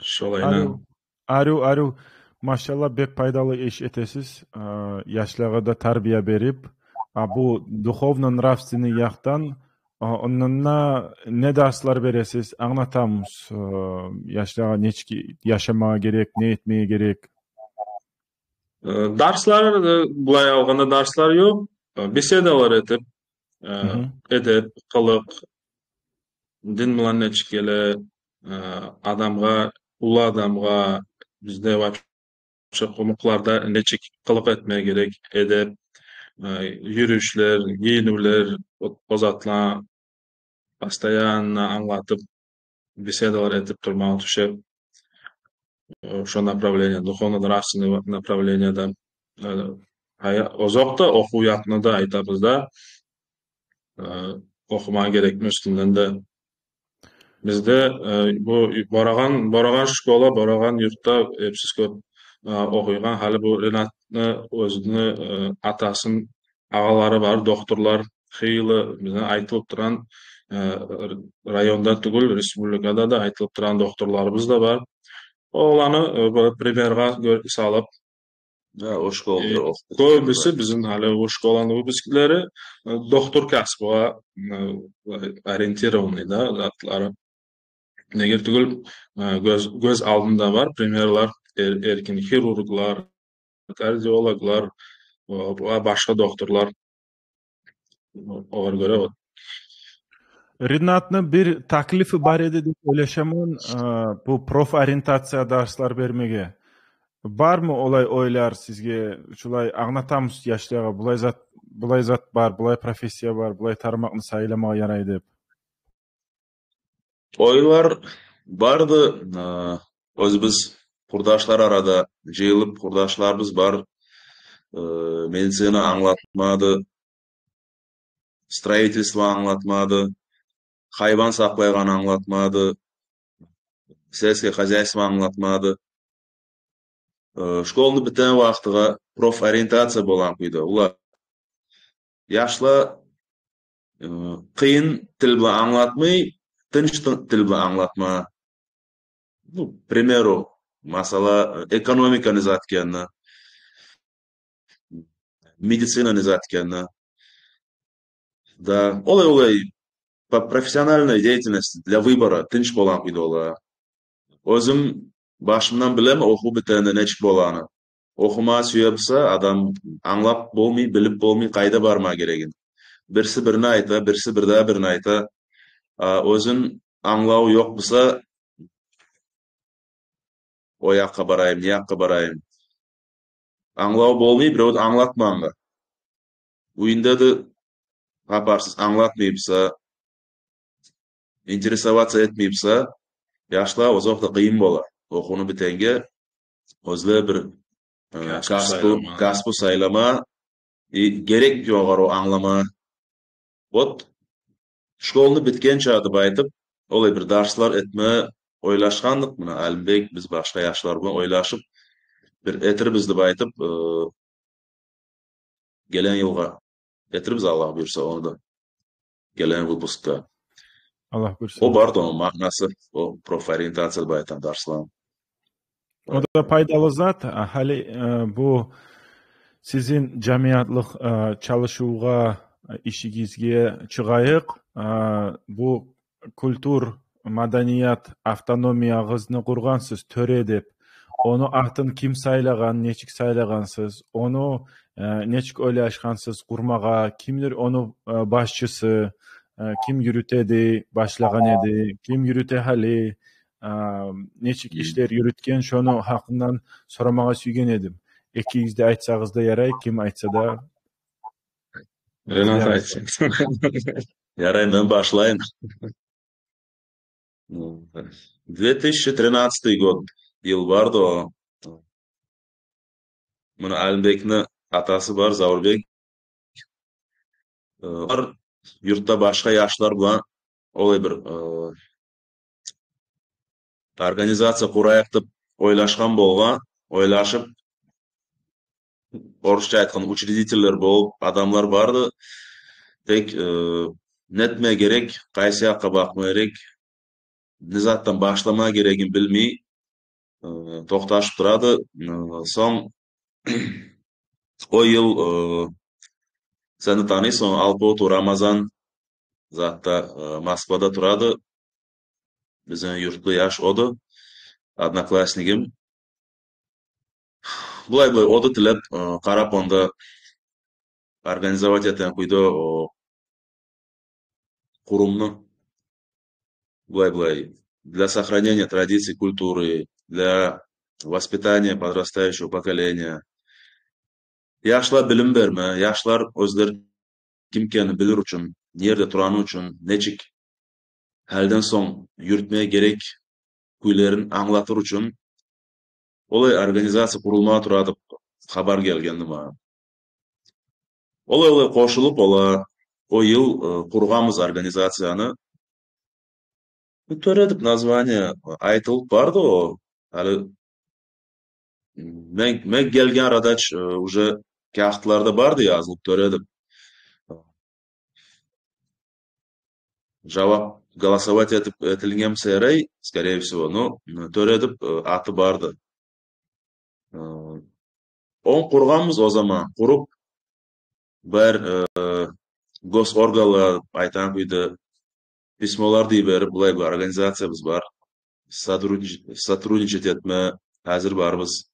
Шолайына. Арив, арив, арив. Машалла, бек пайдалы иш этесиз. А, яшлагъа да тарбия берип, а, бу духовно-нравственный якъдан, а, ондан да не дарслар бересиз, англатамысыз, а, яшлагъа нечик яшамагъа герек, не этмеге герек? Э, дарслар, э, булай алгъанда дарслар ёкъ. Э, беседалар этип, э, эдеп, къылыкъ, дин булан нечик геле, э, адамгъа, уллу адамгъа, бизде вообще къумукъларда нечик къылыкъ этмеге герек, эдеп, э, юрюшлер, гийинивлер, о, о затлар постоянно англатып, беседалар этип турмагъа тюше. Э, шо направление, духовно-нравственный направление да, э, ая-, озокъда, охув якъны да айтабыз да, э, охумагъа герекни уьстюнден де. Бизде, э, бу Борагъан, Борагъан школа, Борагъан юртда эпсиз кёп, э, охуйгъан, гьали бу Ренатны оьзюню, э, атасыны агъалары бар, докторлар, хыйлы, бизин айтылып тургъан, э, районда тюгюл, республикада да айтылып тургъан докторларыбыз да бар. Оланы, э, бир примерге гё-, салып, да, о школда, э, охуп кёбюсю бизин гьали о школаны выпускниклери, э, доктор касбугъа, э, ориентированный да затлары. Неге тюгюл, э, гёз, гёз алдында бар примерлар, эр-, эркин хирурглар, кардиологлар, о, башгъа докторлар. Огъар гёре вот. Ринатны бир таклифи бар эди деп ойлашаман, э, бу профориентация дарслар бермеге. Бармы олай ойлар сизге? Шулай англатамысыз яшлагъа, булай зат, булай зат бар, булай профессия бар, булай тармакъны сайламагъа ярай деп. Ойлар барды, э, оьзюбюз къурдашлар арада жыйылып, къурдашларыбыз бар, э, медицина англатмады, строительство англатмады, гьайван сакълайгъан англатмады, сельское хозяйство англатмады. Э, школну битген вакътиге профориентация болгъан кюйде. Олар, яшла, э, къыйын тил булан англатмай, тынч ты-, тил булан англатма. Ну, к примеру, масала, экономика не зат экенни, медицина не зат экенни. Да, олай-олай, по профессиональной деятельности, для выбора, тынч болгъан кюйде олар. Оьзюм башымдан билемен охув битгенде нечик болгъанны. Охума сюе буса, адам англап болмай, билип болмай, къайда барма герегин. Бириси бирни айта, бириси бирдагъы бирни айта. А оьзюн англаву ёкъ буса, о якъгъа барайым, не якъгъа барайым. Англаву болмай, бирев де англатмагъангъа. Уьюнде де хабарсыз, англатмай буса, интересоваться этмей буса, яшлагъа озокъда къыйын бола. Охувну битгенге оьзлер бир, э, касбу, касбу сайлама, касбу сайлама, и герек ёгъар о англама. Вот, школну битгенче деп айтып, олай бир дарслар этме ойлашгъандыкъ. Муна Алимбек, биз башгъа яшлар булан ойлашып, бир этербиз деп айтып, э, гелген йылгъа этербиз, Аллагь буюрса, ону да. Гелген выпускда. Аллагь буюрса. О барды ону маънасы, о профориентация деп айтагъан дарсланы. О да пайдалы зат. А, гьали, э, бу сизин жамиятлыкъ, э, чалышывгъа, э, ишигизге чыгъайыкъ. Э, бу культур, маданият автономиягъызны къургъансыз, тёре деп. Ону атын ким сайлагъан, нечик сайлагъансыз, ону, э, нечик ойлашгъансыз къурмагъа, кимдир ону, э, башчысы, э, ким юрютеди, башлагъан эди, ким юрюте гьали, э, нечик ишлер юрютген, шону гьакъындан сорамагъа сюйген эдим. Экигиз де айтсагъыз да ярай, ким айтса да. Ренат айтсын. Ярай, мен башлайым. Две тысячи тринадцатый год, йыл барды о. Муна Алимбекни атасы бар, Заурбек. Э, бар юртда башгъа яшлар булан олай бир, э, организация къурайыкъ деп ойлашгъан болгъан, ойлашып, орусча айтгъанда, учредительлер болуп адамлар барды. Тек, э, нетме герек, къайсы якъгъа бакъма герек, не затдан башлама герегин билмей, э, токъташып турады. Э, сонг о йыл, э, сен де таныйсан, Алпоту Рамазан затда, э, Москвада турады. Бизин юртлу яш оду, одноклассниким. Булай-булай оду тилеп, э, къарап, онда организовать этген кюйде о къурумну. Булай-булай. Для сохранения традиций, культуры, для воспитания подрастающего поколения. Яшлар билим берме, яшлар оьзлер ким экенин билир учун, нерде турагъаны учун, нечик гьалдан сонг юрютме герек кюйлерин англатыр учун олай организация къурулма тура деп хабар гелгенди магъа. Олай-олай къошулуп, ола, о йыл, э, къургъанбыз организацияны. Бу тёредип название айтылып барды о. Гьали мен, мен гелген арада, э, уже кагъытларда барды язылып тёредип. Жавап голосовать этип, этилген серей, скорее всего, ну, тёредип, э, аты барды. Э, он къургъанбыз о заман, къуруп, бир, э, госорганлар, айтагъан кюйде, письмолар да йиберип, булай бир организациябыз бар, сотруднич-, сотрудничать этме гьазир барбыз.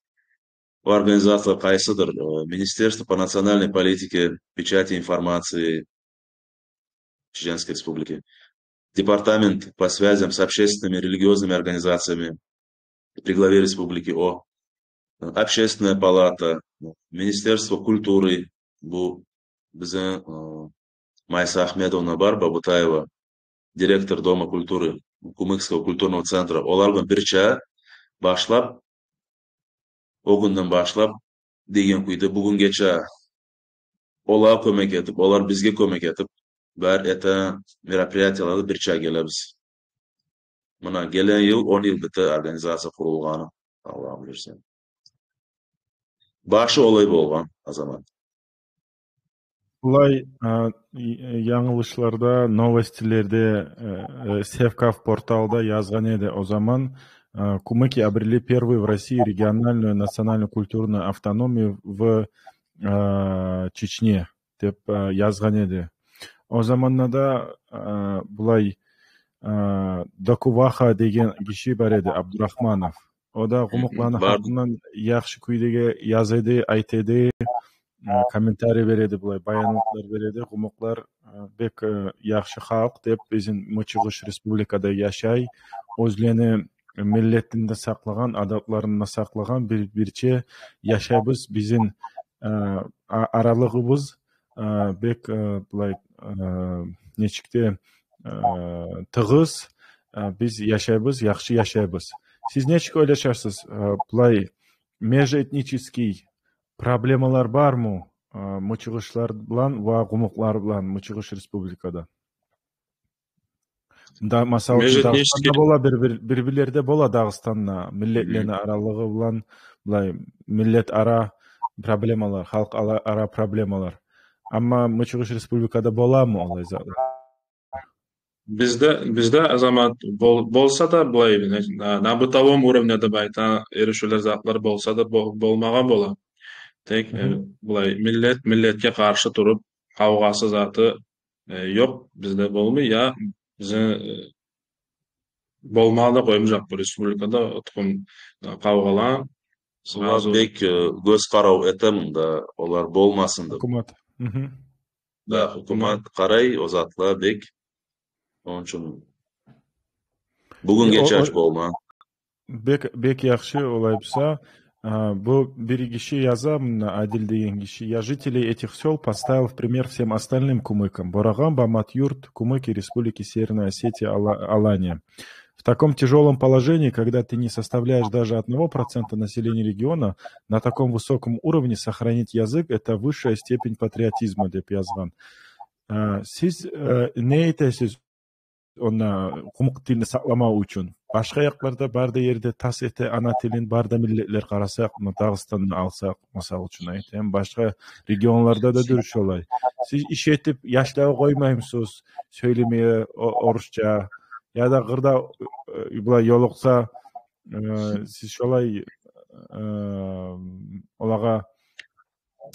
Бу организация къайсыдыр? Э, Министерство по национальной политике, печати и информации Чеченской Республики, Департамент по связям с общественными и религиозными организациями при главе республики, о, Общественная палата, Министерство культуры, бу бизин, э, Майса Ахмедовна бар, Бабутаева, директор Дома культуры, Кумыкского культурного центра. Олар булан бирче башлап, о гюнден башлап деген кюйде бугюнге чакъы олар кёмек этип, олар бизге кёмек этип, бар этеген мероприятияларда бирче гелебиз. Муна гелген йыл он йыл бите организация къурулгъаны, Аллагь буюрса. Башы олай болгъан, Азамат. Булай, а, и-, э, янгылышларда, новостилерде, э, э, Севкав порталда язгъан эди о заман, а, кумыки обрели первую в России региональную национально-культурную автономию в, а, Чечне деп, а, язгъан эди. О заманда да, а, булай, а, Докуваха деген гиши бар эди, Абдурахманов. О да къумукъланы гьакъындан яхшы кюйде яза эди, айта эди, э, комментарий бере эди, булай баянлыкълар бере эди. Къумукълар, э, бек, э, яхшы халкъ деп, бизин Мычыгъыш Республикада яшай, оьзлени миллетин де сакълагъан, адатларын да сакълагъан, бир, бирче яшайбыз, бизин, э, а-, аралыгъыбыз, э, бек, э, булай, э, нечик де, э, тыгъыз, э, биз яшайбыз, яхшы яшайбыз. Сиз нечик ойлашасыз, э, булай межэтнический проблемалар бармы, э, мычыгъышлар булан ва къумукълар булан Мычыгъыш Республикада? Да, масала учун, Дагъыстанда бола, бир-бир-, бир-бирлерде бола Дагъыстанда миллетлени аралыгъы булан, булай, миллет ара проблемалар, халкъ ала-, ара проблемалар. Амма Мычыгъыш Республикада боламы олай затлар? Бизде, бизде, Азамат, бол-, болса да, булай, на, на бытовом уровне деп айта, эришивлер, затлар болса да, бол-, болмагъан бола. Тек, э, булай, миллет миллетге къаршы туруп, къавгъасы, заты, э, ёкъ, бизде болмай, я бизин, э, болмагъа да къоймажакъ бу республикада о тукъум, э, къавгъалар. Олар сразу бек, э, гёз къарав этемен да, олар болмасын деп. Гьукумат. Да, гьукумат къарай о затлагъа бек. Ону учун бугюнге чакъы болмагъан. Бек, бек яхшы, олай буса. А, бу бир гиши яза мунда, Адил деген гиши: «Я жителей этих сёл поставил в пример всем остальным кумыкам. Бораган, Бамат-Юрт, кумыки Республики Северная Осетия, Ала-, Алания. В таком тяжёлом положении, когда ты не составляешь даже одного процента населения региона, на таком высоком уровне сохранить язык — это высшая степень патриотизма», — деп язгъан. А, сиз, э, не айтасыз? онда къумукъ тилни сакъламакъ учун. Башгъа якъларда, бары да ерде тас эте ана тилин бары да миллетлер, къарасакъ, муна Дагъыстанны алсакъ, масал учун айтайым, башгъа регионларда да дюр шолай. Сиз иш этип, яшлагъа къоймаймысыз сёйлемеге о-, орусча? Яда къырда, э, булай ёлукъса, э, сиз шолай, э, олагъа,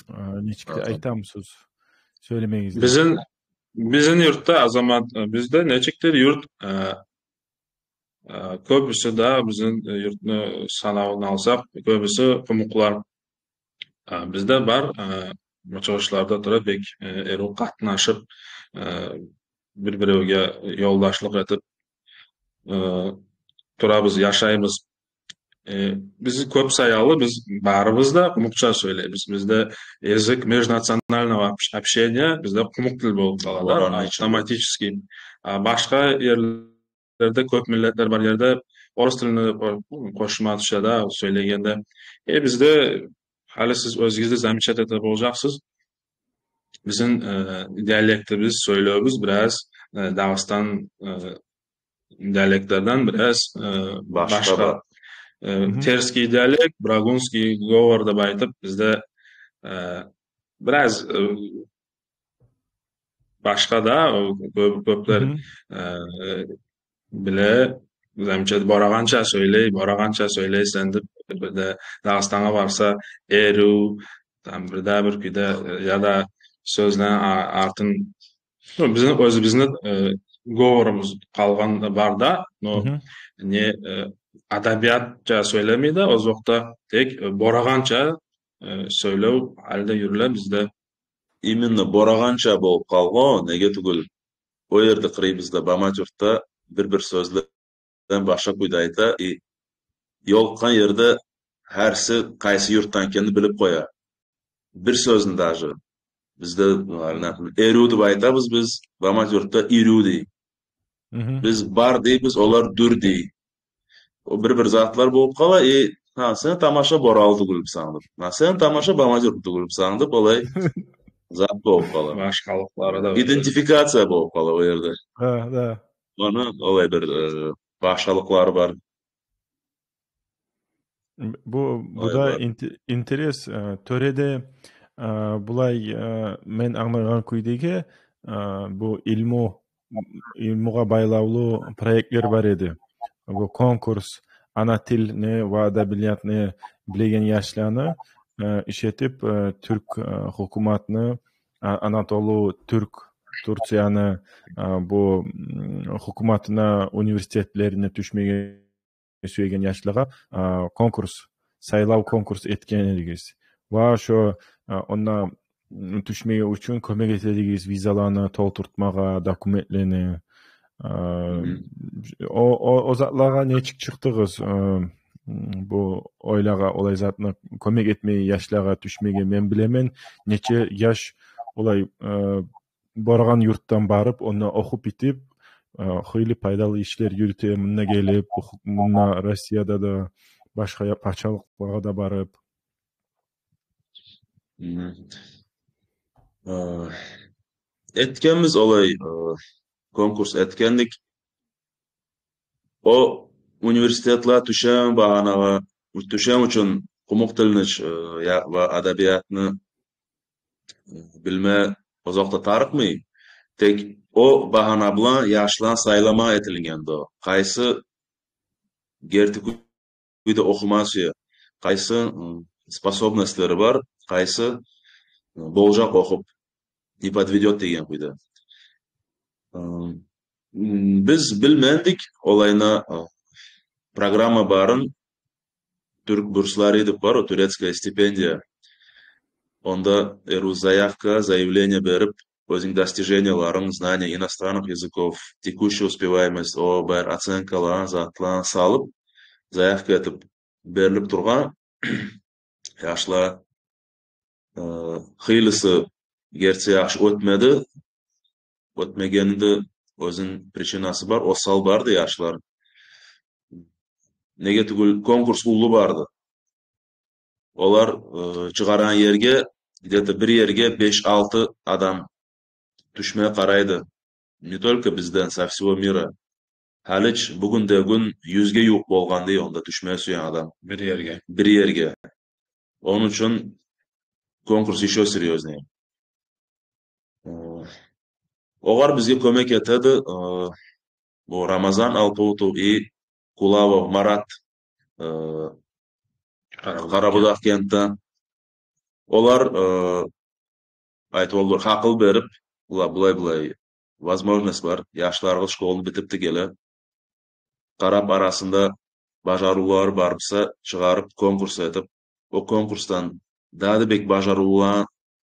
э, нечик де айтамысыз сёйлемегизни? Бизин, бизин юртда, Азамат, э, бизде нечикдир юрт, э, э, кёбюсю де, бизин, э, юртну санавун алсакъ, кёбюсю къумукълар. Э, бизде бар, э, бу чыгъышларда тура бек, э, эрив къатнашып, э, бир-биревге ёлдашлыкъ этип, э, турабыз, яшайбыз. Э, биз кёп саялы, биз барыбыз да къумукъча сёйлейбиз. Бизде язык межнационального общ-, общения, бизде къумукъ тил болуп къала да, автоматически. А башгъа ерлерде, кёп миллетлер бар ерде орус тилине къо-, къошулма тюше да сёйлегенде. Э, бизде, гьали сиз оьзюгюз де замечать эте болажакъсыз, бизин, э, диалектибиз, сёйлевюбюз бираз, э, Дагъыстан, э, диалектлерден бираз, э, башгъа. Э, терский диалект, брагунский говор деп айтып, бизде, э, бираз, э, башгъа да, о, кё-, кёплер, э, биле, замечать, борагъанча сёйлей, борагъанча сёйлейсен деп, бир де Дагъыстангъа барса, эрив, там, бир де бир кюйде, э, яда сёзлени а-, артын, ну, бизин оьзюбюзню, э, говорубуз къалгъан бар да, но не, э, адабиятча сёйлемей де, озокъда, тек, э, борагъанча, э, сёйлев гьали де юрюле бизде. Именно борагъанча болуп къалгъан, неге тюгюл, о ерде къырыйыбызда, Бамат юртда бир-бир сёзлер башгъа кюйде айта, и ёлукъгъан ерде гьариси къайсы юртдан экенин билип къоя. Бир сёзню даже. Бизде, например, эрив деп айтабыз биз, Бамат юртда ирив дей. Биз бар дейбиз, олар дюр дей. О бир-бир затлар болуп къала, и, гьа, сен тамаша бораллы тюгюлмюсен деп. Гьа, сен тамаша Бамат юртлу тюгюлмюсен деп, олай зат болуп къала. Башгъалыкълары да бар. Идентификация болуп къала о ерде. Гьа, да. Ону олай бир, э, башгъалыкълары бар. Бу, бу да интерес, э, тюрде, э, булай, э, мен англагъан кюйдеги, э, бу илму, илмугъа байлавлу проектлер бар эди. Бу конкурс, ана тилни ва адабиятны билеген яшланы, э, иш этип, э, тюрк, э, гьукуматны, а, Анатолу тюрк, Турцияны, э, бу, м, гьукуматына, университетлерине тюшмеге сюеген яшлагъа, а, конкурс, сайлав конкурс этген эдигиз. Ва шо, а, онда, м, тюшмеге учун кёмек этедигиз, визаланы толтуртмагъа, документлени. А, о, о, о затлагъа нечик чыкъдыгъыз? А, м, бу ойлагъа, олай затны кёмек этмеге, яшлагъа тюшмеге, мен билемен, нече яш олай, а, борагъан юртдан барып, онда охуп битип, э, хыйлы пайдалы ишлер юрюте, мунда гелип, бу ху-, мунда Россияда да, башгъа я-, пачалыкълагъа да барып. Мгм. Э, этгенбиз олай, э, конкурс этгендик. О университетге тюшеген багьанагъа, тюшеген учун къумукъ тилни, э, я, ва адабиятны, э, билме озокъда тарыкъмай. Тек о багьана булан яшланы сайлама этилгенди о. Къайсы герти кюйде охума сюе, къайсы, м, способностьлери бар, къайсы, м, болажакъ охуп, не подведёт деген кюйде. М, биз билмедик олайны, э, программа барын, тюрк бурслары деп бар, о турецкая стипендия. Онда эрив заявка, заявление берип, оьзюнг достиженияларынг, знание иностранных языков, текущая успеваемость, о бары оценкаланы, затланы салып, заявка этип берилип тургъан яшлар, э, хыйлысы герти яхшы оьтмеди. Оьтмегенни де оьзюню причинасы бар, осал барды яшлар. Неге тюгюл конкурс уллу барды. Олар, э, чыгъаргъан ерге, где-то бир ерге беш-алты адам тюшме къарайды. не только бизден, со всего мира. Гьалич бугюн де гюн юзге ювукъ болгъан дей онда тюшме сюеген адам. Бир ерге. Бир ерге. Ону учун конкурс ещё серьёзнее. Э, огъар бизге кёмек этеди, э, бу Рамазан Алтавутов и Кулавов Марат, э, Къарабудагъ. Къарабудагъ кентден. Олар, э, айтып олар, гьакъыл берип, була-, булай-булай возможность бар. Яшларыгъыз школну битип де геле. Къарап, арасында бажарывлары бар буса, чыгъарып, конкурс этип, о конкурсдан дагъы да бек бажарывланы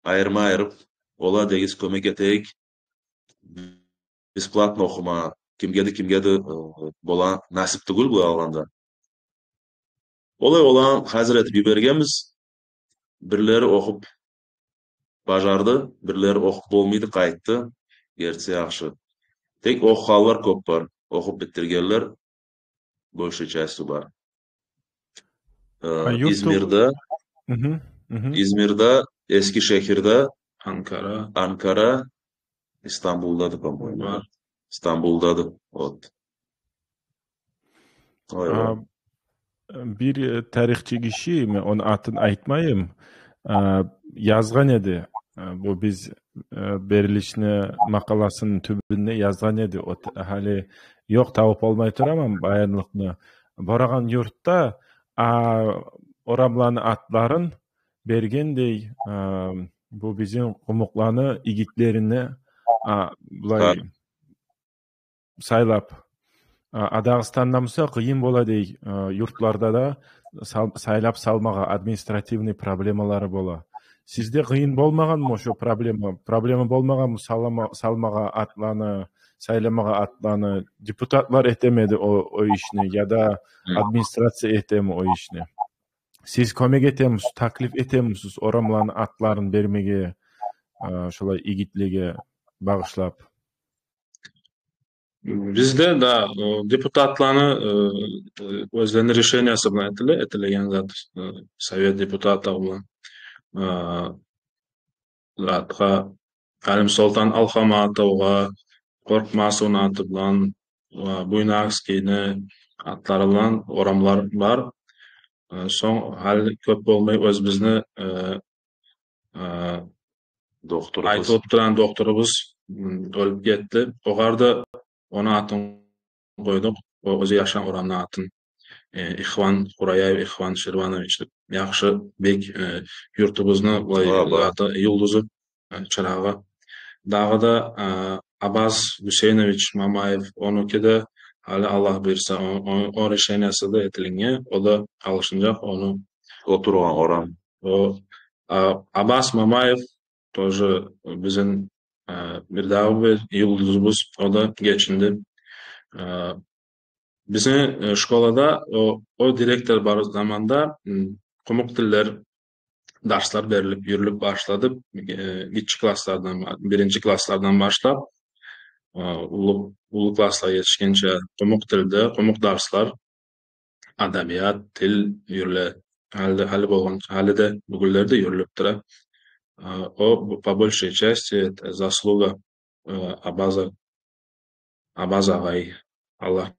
айырма айырып, олар дегиз кёмек этейик. Бесплатно охума, кимге де, кимге де, э, бола насип тюгюл бу алгъанда. Олай оланы гьазир этип йибергенбиз. Бирлери охуп бажарды, бирлери охуп болмайды, къайтды. Герти яхшы. Тек охугъанлар кёп бар, охуп битдиргенлер большей частью бар. Э, Измирде, Измирде, Эскишехирде, Анкара. Анкара, Истанбулдады, по-моему. Бар. Истанбулдады. Вот. Ой, ой. А, бир, э, тарихчи гиши, мен ону атын айтмайым, а, язгъан эди. А, бу биз, э, берилишни макъаласыны тюбюнде язгъан эди. О т-, гьали ёкъ, табып болмай тураман баянлыкъны. Борагъан юртда, а, орамланы атларын берген дей, а, бу бизин къумукъланы игитлерине, а, булай сайлап. А, а Дагъыстанда буса къыйын бола дей, а, юртларда да сал-, сайлап салмагъа административный проблемалары бола. Сизде къыйын болмагъанмы шо проблема? Проблема болмагъанмы салама-, салмагъа атланы, сайламагъа атланы? Депутатлар этеми эди о, о ишни, яда администрация этеми о ишни? Сиз кёмек этемисиз, таклиф этемисиз орамланы атларын бермеге, а, шолай игитлеге багъышлап? Бизде да, э, депутатланы, э, э, оьзлени решениясы булан этиле, этилеген зат, э, совет депутатов булан. Э, затгъа, Алимсолтан Алхаматовгъа, Къоркъмасовну аты булан, э, Буйнакскийни атлары булан орамлар бар. Э, сонг гьали кёп болмай оьзюбюзню, э, э, докторубуз, айтылып турагъан докторубуз, м, оьлюп гетди. Огъар да ону атын къойдукъ. О, оьзю яшагъан орамны атын. Э, Ихван Хураяев, Ихван Ширванович деп. Яхшы, бек, э, юртубузну булай заты, юлдузу, э, чырагъы. Дагъы да, э, Абаз Гусейнович Мамаев, онуки де гьали Аллагь буюрса, о, о, о решениясы да этилинген, о да алышынчакъ, ону олтургъан орам. О, а, Абаз Мамаев тоже бизин, э, бирдагъы бир юлдузубуз, о да гечинди. Э, бизин, э, школада о, о директор бар заманда, м, къумукъ тилден дарслар берилип, юрюлюп башлады. Э, гиччи класслардан, биринчи класслардан башлап, э, уллу, уллу класслагъа етишгенче къумукъ тилде, къумукъ дарслар, адабият, тил юрюле. Гьали де, гьали болгъан, гьали де бугюнлерде юрюлюп тура. Э, о, бу, по большей части, это заслуга, э, Абаза, Абаз агъай. Аллагь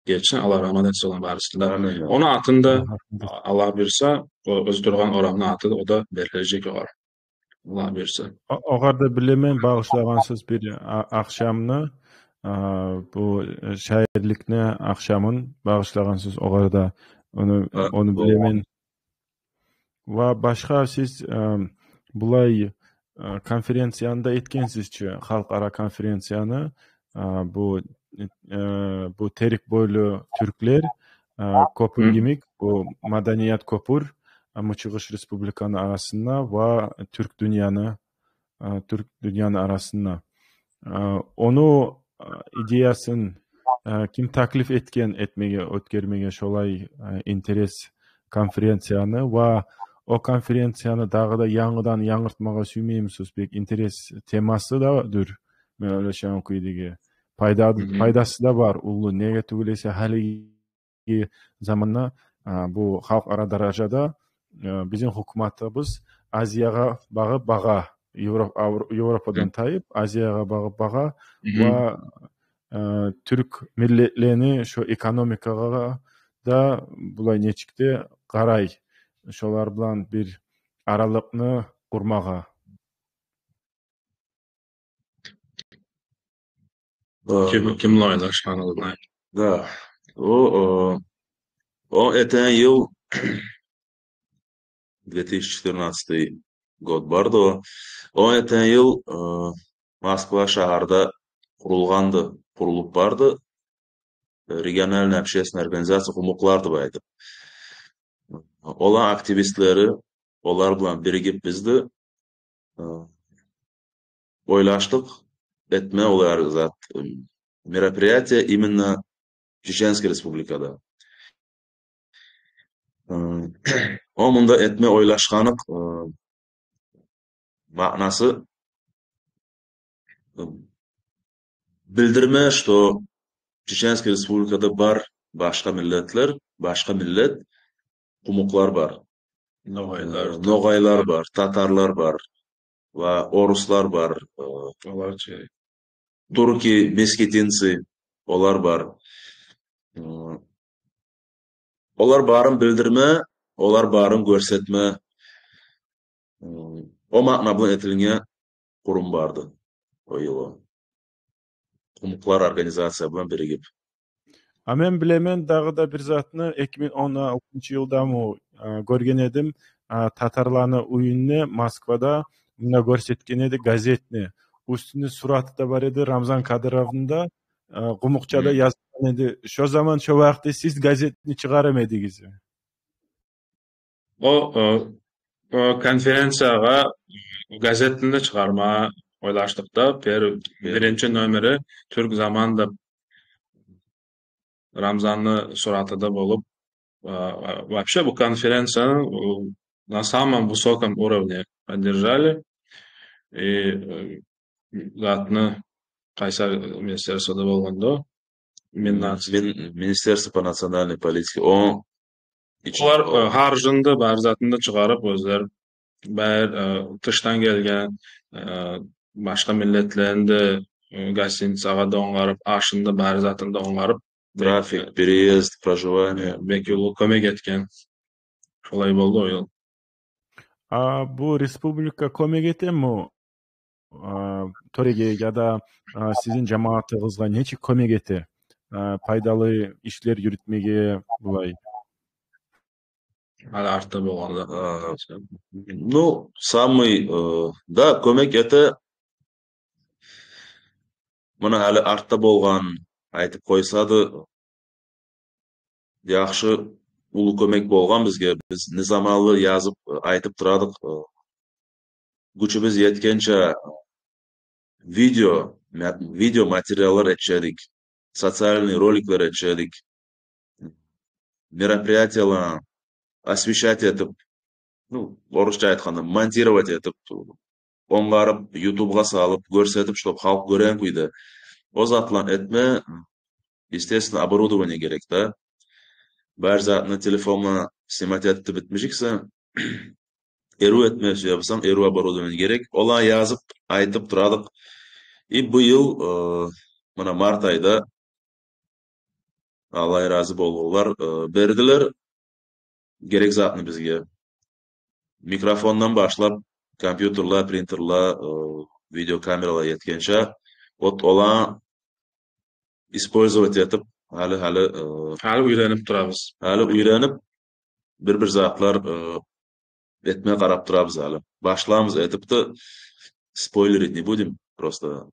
гечсин, Аллагь рагьмат этсин оланы барысына да. Амин. Ону атын да, Аллагь буюрса, о, оьзю тургъан орамны аты да, о да берилежек огъар. Аллагь буюрса. О-, огъар да билемен, багъышлагъансыз бир а-, ахшамны, а, бу, э, шаирликни ахшамын багъышлагъансыз огъар да. Ону, ону билемен. Ва башгъа сиз, э, булай, э, конференцияны да этгенсиз чи, халкъара конференцияны, э, бу, э, бу терк бойлу тюрклер, э, кёпюр йимик, бу маданият кёпюр, э, Мычыгъыш Республиканы арасында ва тюрк дюньяны, э, тюрк дюньяны арасында. Э, ону, э, идеясын, э, ким таклиф этген этмеге, оьтгермеге шолай, э, интерес конференцияны ва о конференцияны дагъы да янгыдан янгыртмагъа сюймеймисиз? Бек интерес темасы да дюр. Мен ойлашагъан кюйдеги пайда-, пайдасы да бар уллу. Неге тюгюл эсе, гьали заманда, а, бу халкъара даражада, а, бизин гьукуматыбыз Азиягъа багъып багъа. Европ-, Авр-, Европадан тайып, Азиягъа багъып багъа ва, э, тюрк миллетлени шо экономикагъа да булай нечик де къарай, шолар булан бир аралыкъны къурмагъа. Э, ким, ким булай ойлашгъанын знай. Да. О, о, о этген йыл, две тысячи четырнадцатый год барды о. О этген йыл, э, Москва шагьарда къурулгъанды, къурулуп барды. Региональная общественная организация «Къумукълар» деп айтып. Оланы активистлери, олар булан биригип биз де, э, ойлашдыкъ этме олар зат, э, мероприятие именно Чеченский Республикада. Э, о мунда этме ойлашгъаныкъ, э, маънасы, э, билдирме, что Чеченский Республикада бар башгъа миллетлер, башгъа миллет, къумукълар бар. Ногъайлар. Э, ногъайлар бар, татарлар бар, ва оруслар бар, э, олар чы, турки, месхетинцы, олар бар. Э, олар барын билдирме, олар барын гёрсетме, э, о маъна булан этилинген къурум барды о йыл. «Къумукълар» организация булан биригип. А мен билемен дагъы да бир затны, эки минг он алтынчы йылдамы, э, гёрген эдим, э, татарланы уьюнде Москвада муна гёрсетген эди газетни. Уьстюнде сураты да бар эди Рамзан Кадыровну да, э, къумукъчада язылгъан эди. Шо заман, шо вакъти сиз газетни чыгъара эдигизми? О, о, о конференциягъа газетни де чыгъарма ойлашдыкъ да, пер-, биринчи номери «Тюрк заман» деп, Рамзанны сураты да болуп, а, а, вообще бу конференцияны, у, на самом высоком уровне поддержали. И, э, затны, къайсы министерствода болгъанды о? Миннац-, Мин-, Министерство по национальной политике. О, ич-, олар, о, э, харжын да, бар затын да чыгъарып оьзлер. Бар, э, тышдан гелген, э, башгъа миллетлени де, э, гостиницагъа да онгарып, ашын да, бар затын да онгарып, трафик, э, переезд, проживание, э, бек уллу кёмек этген. Шолай болду о йыл. А бу республика кёмек этеми, а, тёреге яда, а, сизин жамаатыгъызгъа нечик кёмек эте? А, пайдалы ишлер юрютмеге булай. Гьали артда болгъанда. А, ну, самый, э, да, кёмек эте. Муна гьали артда болгъан айтып къойса да, яхшы, уллу кёмек болгъан бизге. Биз низамалы язып, айтып турадыкъ. Гючюбюз етгенче видео, ма-, видео материаллар этчедик, социальный роликлер этчедик, мероприятиелени освещать этип, ну, орусча айтгъанда, монтировать этип, онгарып, ютубгъа салып, гёрсетип, чтоб халкъ гёреген кюйде. О затланы этме, естественно, оборудование герек да. Бар затны телефондан снимать этип битмежексен, эру этме сюе бусанг, эру оборудование герек. Оланы язып, айтып турадыкъ. И бу йыл, э, муна март айда, Аллагь рази болгъурлар, э, бердилер герек затны бизге. Микрофондан башлап, компьютерлер, принтерлер, э, видеокамералар етгенче, вот оланы использовать этип, гьали, гьали, э, гьали уьйренип турабыз. Гьали уьйренип, бир-бир затлар, э, этме къарап турабыз гьали. Башларбыз этип де, спойлерить не будем, просто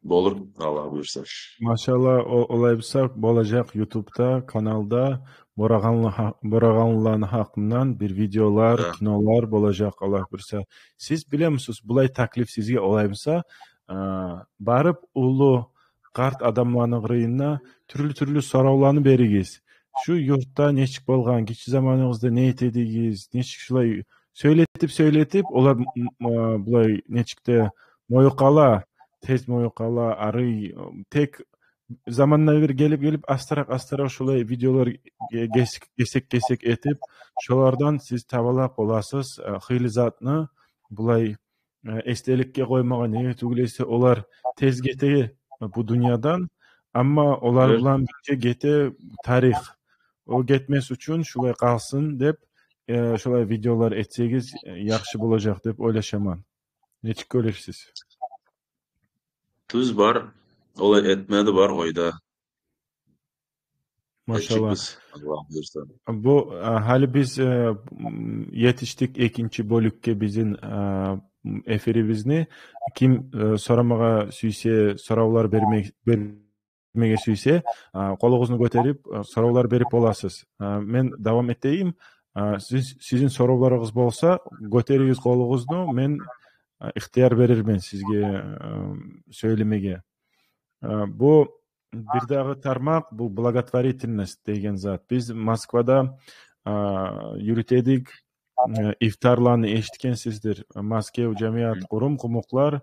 болур, Аллагь буюрса. Машаллагь, о-, олай буса, болажакъ ютубда, каналда борагъанлы гьа-, борагъанлыланы гьакъындан бир видеолар, да, кинолар болажакъ, Аллагь буюрса. Сиз билемисиз, булай таклиф сизге олай буса, а, барып уллу къарт адамланы къырыйына тюрлю-тюрлю соравланы беригиз. Шу юртда нечик болгъан, гиччи заманыгъызда не эте эдигиз, нечик шулай сёйлетип-сёйлетип, олар м-, м-, а, булай нечик де моюкъала, тез моюкъала, арый, тек заманда бир гелип-гелип, астаракъ-астаракъ шулай видеолар ге-, гес-, гесек-гесек этип, шолардан сиз табалап боласыз, а, хыйлы затны, булай э, эсделикге къоймагъа, неге тюгюл эсе олар тез гете бу дюньядан, амма олар булан бирге гете тарих. О гетмес учун шулай къалсын деп, э, шулай видеолар этсегиз, э, яхшы болажакъ деп ойлашаман. Нечик гёресиз? Тюз бар, олай этме де бар ойда. Машалла. Этежекбиз, Аллагь буюрса. Бу, а, гьали биз, э, м, етишдик экинчи бёлюкге бизин, а, м, эфирибизни. Ким, э, сорамагъа сюйсе, соравлар берме-, бермеге сюйсе, а, къолугъузну гётерип, а, соравлар берип боласыз. А, мен давам этейим. А, сиз, сизин соравларыгъыз болса, гётеригиз къолугъузну, мен, а, ихтияр берирмен сизге, а, сёйлемеге. А, бу бирдагъы тармакъ, бу благотворительность деген зат. Биз Москвада, а, юрюте эдик, э, ифтарланы эшитгенсиздир. Москев жамият къурум, къумукълар,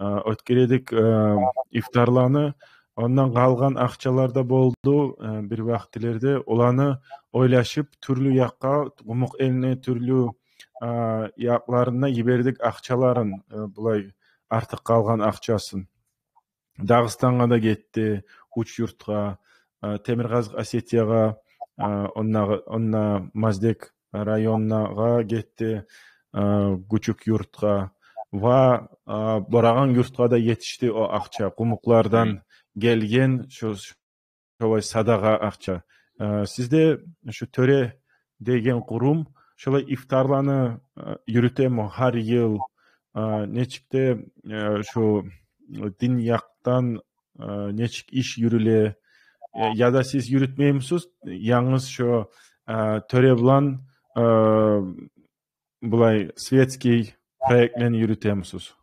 э, оьтгере эдик, э, ифтарланы. Ондан къалгъан акъчалар да болду, э, бир вакътилерде. Оланы ойлашып, тюрлю якъгъа, къумукъ элни тюрлю, э, якъларына йибердик акъчаларын, э, булай артыкъ къалгъан акъчасын. Дагъыстангъа да гетди, уьч юртгъа, э, Темиркъазыкъ Осетиягъа, э, онда, онда Маздек районуна гетди, э, Гючюк юртгъа. Ва, э, Борагъан юртгъа да етишди о акъча. Къумукълардан гелген шо, шолай садагъа акъча. Э, сизде шо тёре деген къурум шолай ифтарланы, э, юрютеми гьар йыл, э, нечик де, э, шо дин якъдан, э, нечик иш юрюле, э, яда сиз юрютмеймисиз, янгыз шо, э, тёре булан, э, булай светский проектлени юрютемисиз?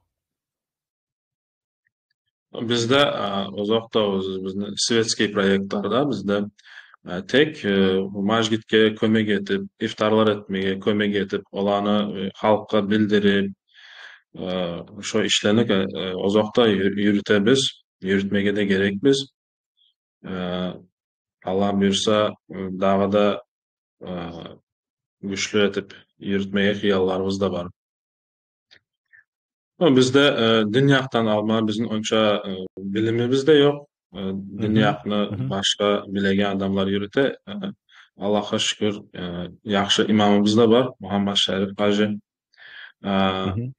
Бизде, а, озокъда, оьзюбюзню светский проектлер да бизде, а, тек, э, мажгитге кёмек этип, ифтарлар этмеге кёмек этип, оланы, э, халкъгъа билдирип, э, шо ишлени, э, озокъда ю-, юрютебиз, юрютмеге де герекбиз. Э, Аллагь буюрса, э, дагъы да, э, гючлю этип юрютмеге хыялларыбыз да бар. О, бизде, э, дин якъдан алма бизин онча, э, билимибиз де ёкъ. Э, дин якъны башгъа билеген адамлар юрюте. Э, Аллагьгъа шюкюр, э, яхшы имамыбыз да бар, Мугьаммат Шариф гьажи. Э,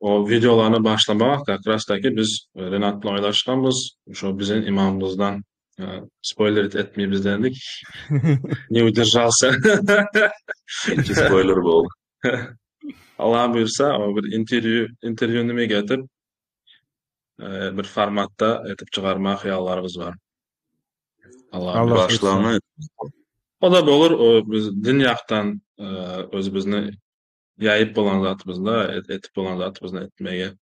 о видеоланы башламагъа как раз таки биз, э, Ренат булан ойлашгъанбыз, шо бизин имамыбыздан, э, спойлер этмейбиз дедик. Не удержался. Экинчи спойлер болду. Аллагь буюрса, о бир интервью, интервью немеге этип, э, бир форматда этип чыгъарма хыялларыбыз бар. Аллагь буюрса. Башлангъы. О да болур, о, биз дин якъдан, э, оьзюбюзню яйып болгъан затыбызны, эт-, этип болгъан затыбызны этмеге,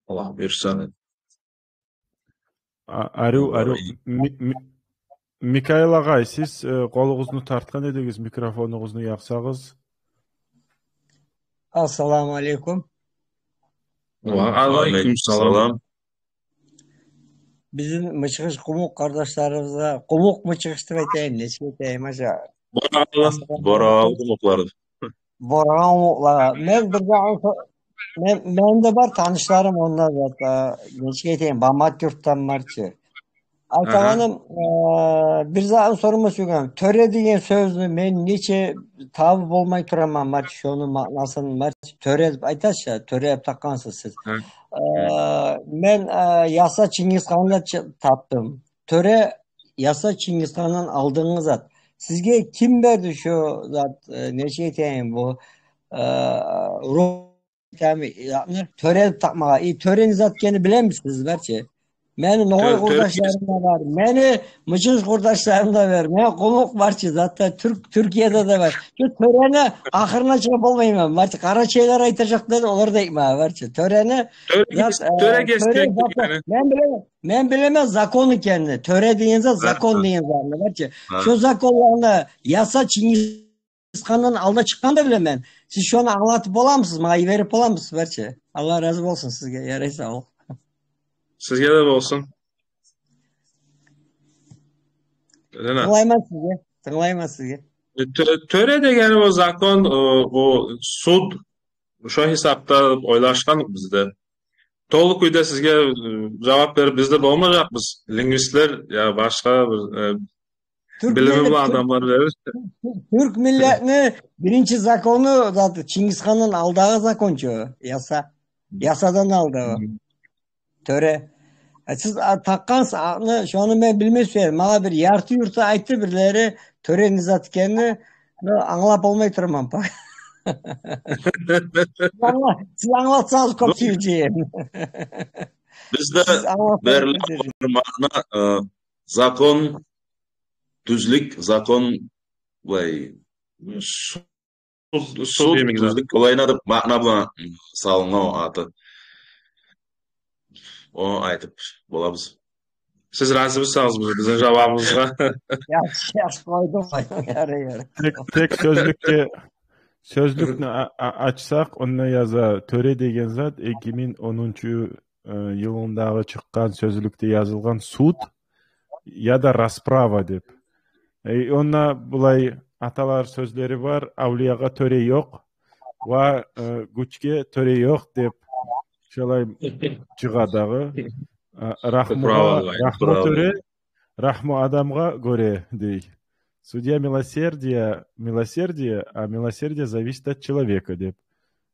Аллагь буюрса. А-, арив, арив. Ми-, ми-, Микаил агъай, сиз, э, къолугъузну тартгъан эдигиз, микрофонугъузну якъсагъыз. Ассаламу алейкум. Ва алейкум салам. Бизин мычыгъыш къумукъ къардашларыбызгъа, къумукъ мычыгъыш деп айтайым, нечик айтайым, ажа? Борагъалы. Борагъалы къумукълар. Борагъан къумукълагъа. Мен бир де, мен, менде бар танышларым онда зат, а, нечик айтайым, Бамат юртдан бар чы. Айтагъаным, э, бир затны сорма сюйгенмен. Тёре деген сёзню мен нече табып болмай тураман, бар чы, шону маънасын, бар чы, тёре деп айтасыз чы, тёре деп такъгъансыз сиз. Э, мен, э, яса Чингисхандан чы-, тапдым. Тёре яса Чингисхандан алдынгъы зат. Сизге ким берди шо зат, э, нечик айтайым бу, э, ру-, тёре деп такъмагъа. И тёрени зат экенин билемисиз, бар чы? Мени ногъай къурдашларым да бар. Мени мычыгъыш къурдашларым да бар. Мени къумукъ, бар чы, затда тюрк, Тюркияда да бар. Шу тёрени ахырына чыгъып болмайман, бар чы. Къарачайлар айтажакъ деди, олар да айтмагъа, бар чы. Тёрени зат, э, тёре зат, мен билемен, мен билемен закон экенин. Тёре деген зат, закон деген зат, бар чы. Шо законланы яса Чингисхандан алда чыкъгъанын да билемен. Сиз шону англатып боламысыз, магъа йиберип боламысыз, бар чы? Аллагь рази болсун сизге, ярай, сав бол. Сизге де болсун. Ренат. Тынглайман сизге, тынглайман сизге. Э, тё-, тёре дегени о закон, о, о суд, шо гьисапда ойлашгъан биз де. Толу кюйде сизге, э, жавап берип биз де болмажакъбыз. Лингвистлер я башгъа бир, э, билими булан адамлар берир. Тюрк миллетни биринчи закону заты Чингисхандан алдагъы закон чу, яса. Ясадан алды о. Тёре. Э, сиз, а, такъгъансыз атны, шону мен билмей сюемен. Магъа бир ярты-юрту айтды бирлери, тёре не зат экенни, но англап болмай тураман. Сиз англа-, сиз англатсагъыз кёп сюежек эдим. Бизде берилген бир маъна, э, закон, тюзлюк, закон, булай, суд, суд, тюзлюк, олай не деп маъна булан салынгъан о аты. Ону айтып болабыз. Сиз рази бусагъыз бизин жавабыбызгъа. Яхшы, яхшы, къойдум, къойдум, ярай, ярай. Тек, тек сёзлюкге, сёзлюкню а-, а-, ачсакъ, онда яза, тёре деген зат эки минг онунчу, э, йылындагъы чыкъгъан сёзлюкде язылгъан суд яда расправа деп. Э, онда булай аталар сёзлери бар: авлиягъа тёре ёкъ, ва, э, гючге тёре ёкъ деп, шолай чыгъа дагъы. Э, рагьмугъа, рагьму тёре, рагьму адамгъа гёре дей. Судья милосердия, милосердие, а милосердие зависит от человека деп.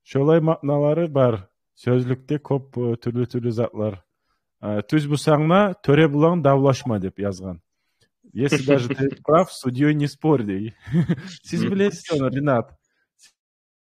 Шолай маъналары бар сёзлюкде кёп, э, тюрлю-тюрлю затлар. Э, тюз бусанг да, тёре булан давлашма деп язгъан. Если даже ты прав, с судьёй не спорь дей. Сиз билесиз ону, Ринат.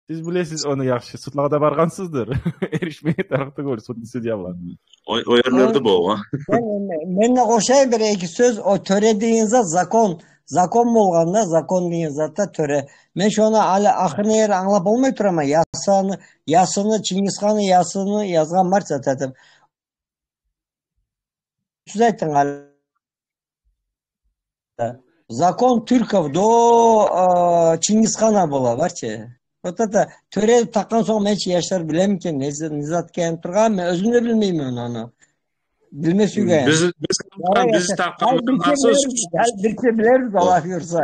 Сиз билесиз ону яхшы. Судлагъа да баргъансыздыр. Эришмеге тарыкъ тюгюл судья булан. О, о ерлерде болгъан. Мен, мен, мен де къошай бир-эки сёз. О тёре деген зат закон. Закон болгъанда, закон деген зат да тёре. Мен шону гьали ахырына ери англап болмай тураман. Ясаны, ясыны, Чингисханны ясыны язгъан бар зат этип. Сиз айтдынг гьали. Закон тюрков до, а, Чингисхана бола, бар чы. Вот это тёре такъгъан сонг, мен чи яшлар билеми экен, не за-, не зат экенин тургъан, мен оьзюм де билмеймен ону. Билме сюйген. Биз, биз, биз такъгъан, гьали бирче билербиз, гьали бирче билербиз, Аллагь буюрса.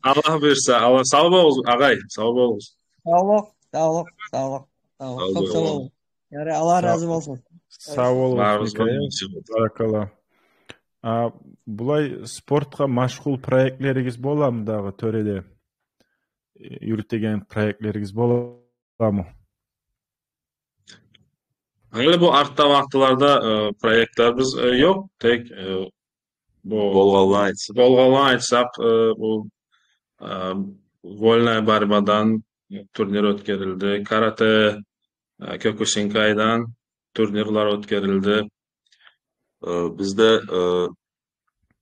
Аллагь буюрса, Аллагь, сав болугъуз, агъай, сав болугъуз. Савлукъ, савлукъ, савлукъ, савлукъ. Кёп сав болугъуз. Ярай, Аллагь рази болсун. Сав болугъуз, Микаил. Баракалла. А, булай спортгъа машгъул проектлеригиз боламы дагъы тёреде? Э, юрютеген проектлеригиз боламы? Гьали бу артда вакътилерде, э, проектлерибиз, э, ёкъ. Тек, э, бу болгъанланы айтсакъ, болгъанланы айтсакъ, э, бу, э, вольная борьбадан турнир оьтгерилди. Каратэ, э, кёкюсинкайдан турнирлер оьтгерилди. Э, бизде, э,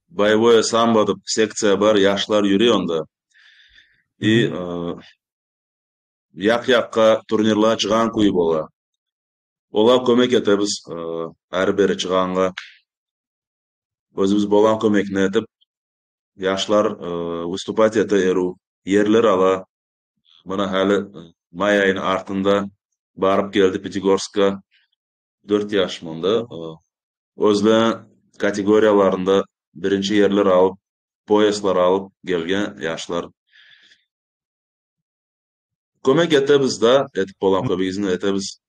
боевое самбо деп секция бар, яшлар юрюй онда. И, э, якъ-якъгъа турнирлеге чыгъагъан кюй бола. Олагъа кёмек этебиз, э, ары-бери чыгъагъангъа. Оьзюбюз болагъан кёмекни этип, яшлар, э, выступать эте, эру ерлер ала. Муна гьали, э, май айны артында барып гелди Пятигорскка. Дёрт яш мунда, э, оьзлени категорияларында биринчи ерлер алып, пояслар алып гелген яшлар. Кёмек этебиз да, этип болагъан кёмегибизни этебиз.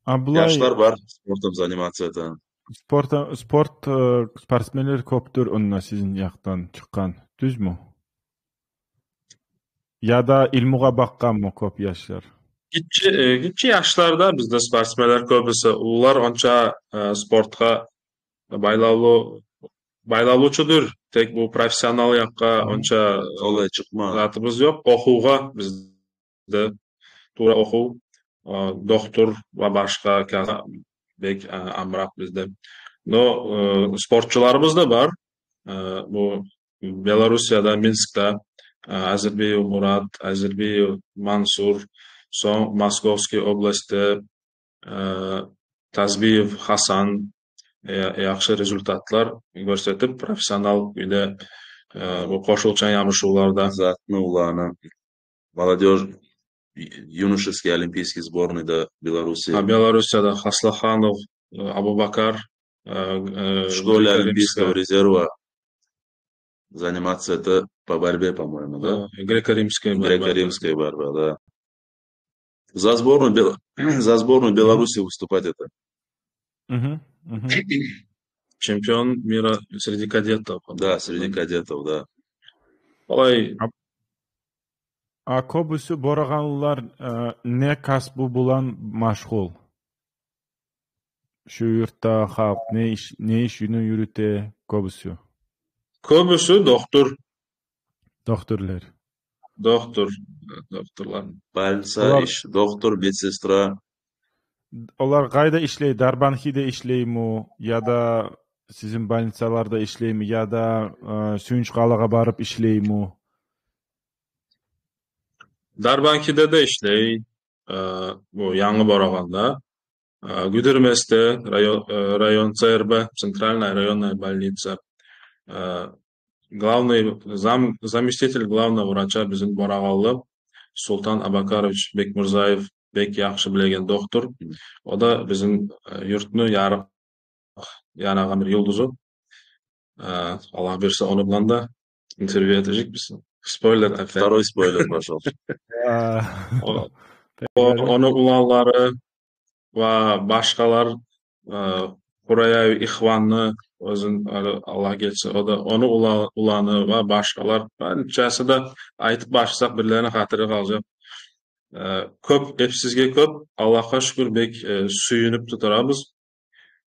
А булай яшлар бар, спортом заниматься этеген. Спорт, спорт, э, спортсменлер кёпдюр онда сизин якъдан чыкъгъан, тюзмю? Яда илмугъа бакъгъанмы кёп яшлар? Гиччи, э, гиччи яшларда бизде спортсменлер кёбюсю, уллулар онча, э, спортгъа байлавлу, байлавлучудур. Тек бу профессионал якъгъа онча, э, олай чыкъма затыбыз ёкъ. Охувгъа бизде тувра охув, э, доктор ва башгъа каса бек, э, амракъ бизде. Но, э, спортчуларыбыз да бар. Э, бу Белоруссияда, Минскда, э, Азирбиев Мурат, Азирбиев Мансур, сонг Московский областьда, э, Тазбиев Гьасан, э, яхшы результатлар гёрсетип, профессионал кюйде, э, бу къошулчан ябушувларда. Затны уланы, молодёжь, ю-, юношеский олимпийский сборныйда Белоруссия. А, Белоруссияда Хаслаханов, э, Абубакар, э, э, в школе олимпийского резерва заниматься эте по борьбе, по-моему, да? Да, греко-римская борьба. Греко-римская борьба, да. За сборную Бел-, за сборную Беларуси выступать этеди. Мгм, мгм. Чемпион мира среди кадетов. Да, среди кадетов, да. Олай. А, а кёбюсю борагъанлылар, э, не касбу булан машгъул? Шу юртда халкъ не иш, не иш юрюте кёбюсю? Кёбюсю дохтур. Дохтурлар. Дохтур, дохтурлар. Больница иш, дохтур, медсестра. Олар къайда ишлей? Дарбанхиде ишлейми? Яда сизин больницаларда ишлейми? Яда, э, Сююнч къалагъа барып ишлейми? Дарбанхиде де ишлей, э, бу янгы борагъанда. Э, Гюдюрместе, район, э, район Ц Р Б, центральная районная больница. Э, главный, зам-, заместитель главного врача бизин борагъанлы Султан Абакарович Бекмурзаев, бек яхшы билеген дохтур. О да бизин, э, юртну ярыкъ янагъан бир юлдузу. Э, Аллагь берсе, ону булан да интервью этежекбиз. Спойлер опять. Второй спойлер пошёл. А. О, о, ону уланлары ва башгъалар, э, Къураяев Ихванны оьзюн, э, Аллагь гечсин, о да, ону ула-, уланы ва башгъалар, барчасы да айтып башласакъ, бирлерини хатири къалажакъ. Э, кёп, эпсизге кёп, Аллагьгъа шюкюр, бек, э, сююнюп турабыз.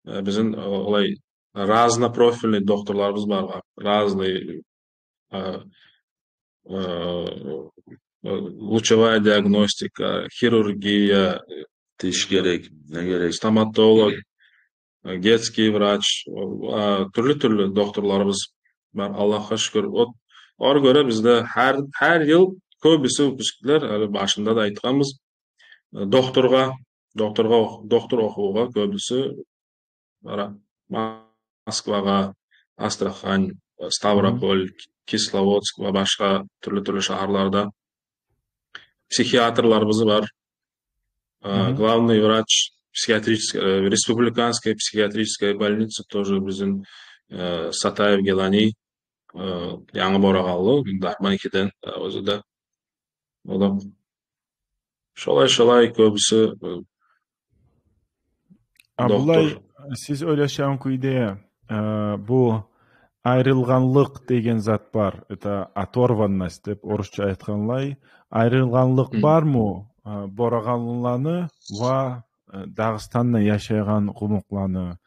Э, бизин, э, олай разнопрофильный дохтурларыбыз бар, разный, э, э, лучевая диагностика, хирургия, э, тиш герек, не герек, стоматолог, э, детский врач, э, тюрлю-тюрлю дохтурларыбыз бар, Аллагьгъа шюкюр. Вот, огъар гёре бизде гьар, гьар йыл кёбюсю выпускниклер, гьали башында да айтгъанбыз, э, дохтургъа, дохтургъа ох-, дохтур охувгъа кёбюсю бара. Москвагъа, Астрахань, Ставрополь, Кисловодск ва башгъа тюрлю-тюрлю шагьарларда. Психиатрларыбыз бар. Э, главный врач психиатрической, э, республиканской психиатрической больницы тоже бизин, э, Сатаев Гелани, э, янгы борагъанлы, Дарманкиден, э, оьзю де. О да шолай-шолай кёбюсю, э, А дохтур. Булай, сиз ойлашагъан кюйде, э, бу айрылгъанлыкъ деген зат бар. Это оторванность деп орусча айтгъанлай. Айрылгъанлыкъ бармы, э, борагъанлыланы ва, э, Дагъыстанда яшайгъан къумукъланы,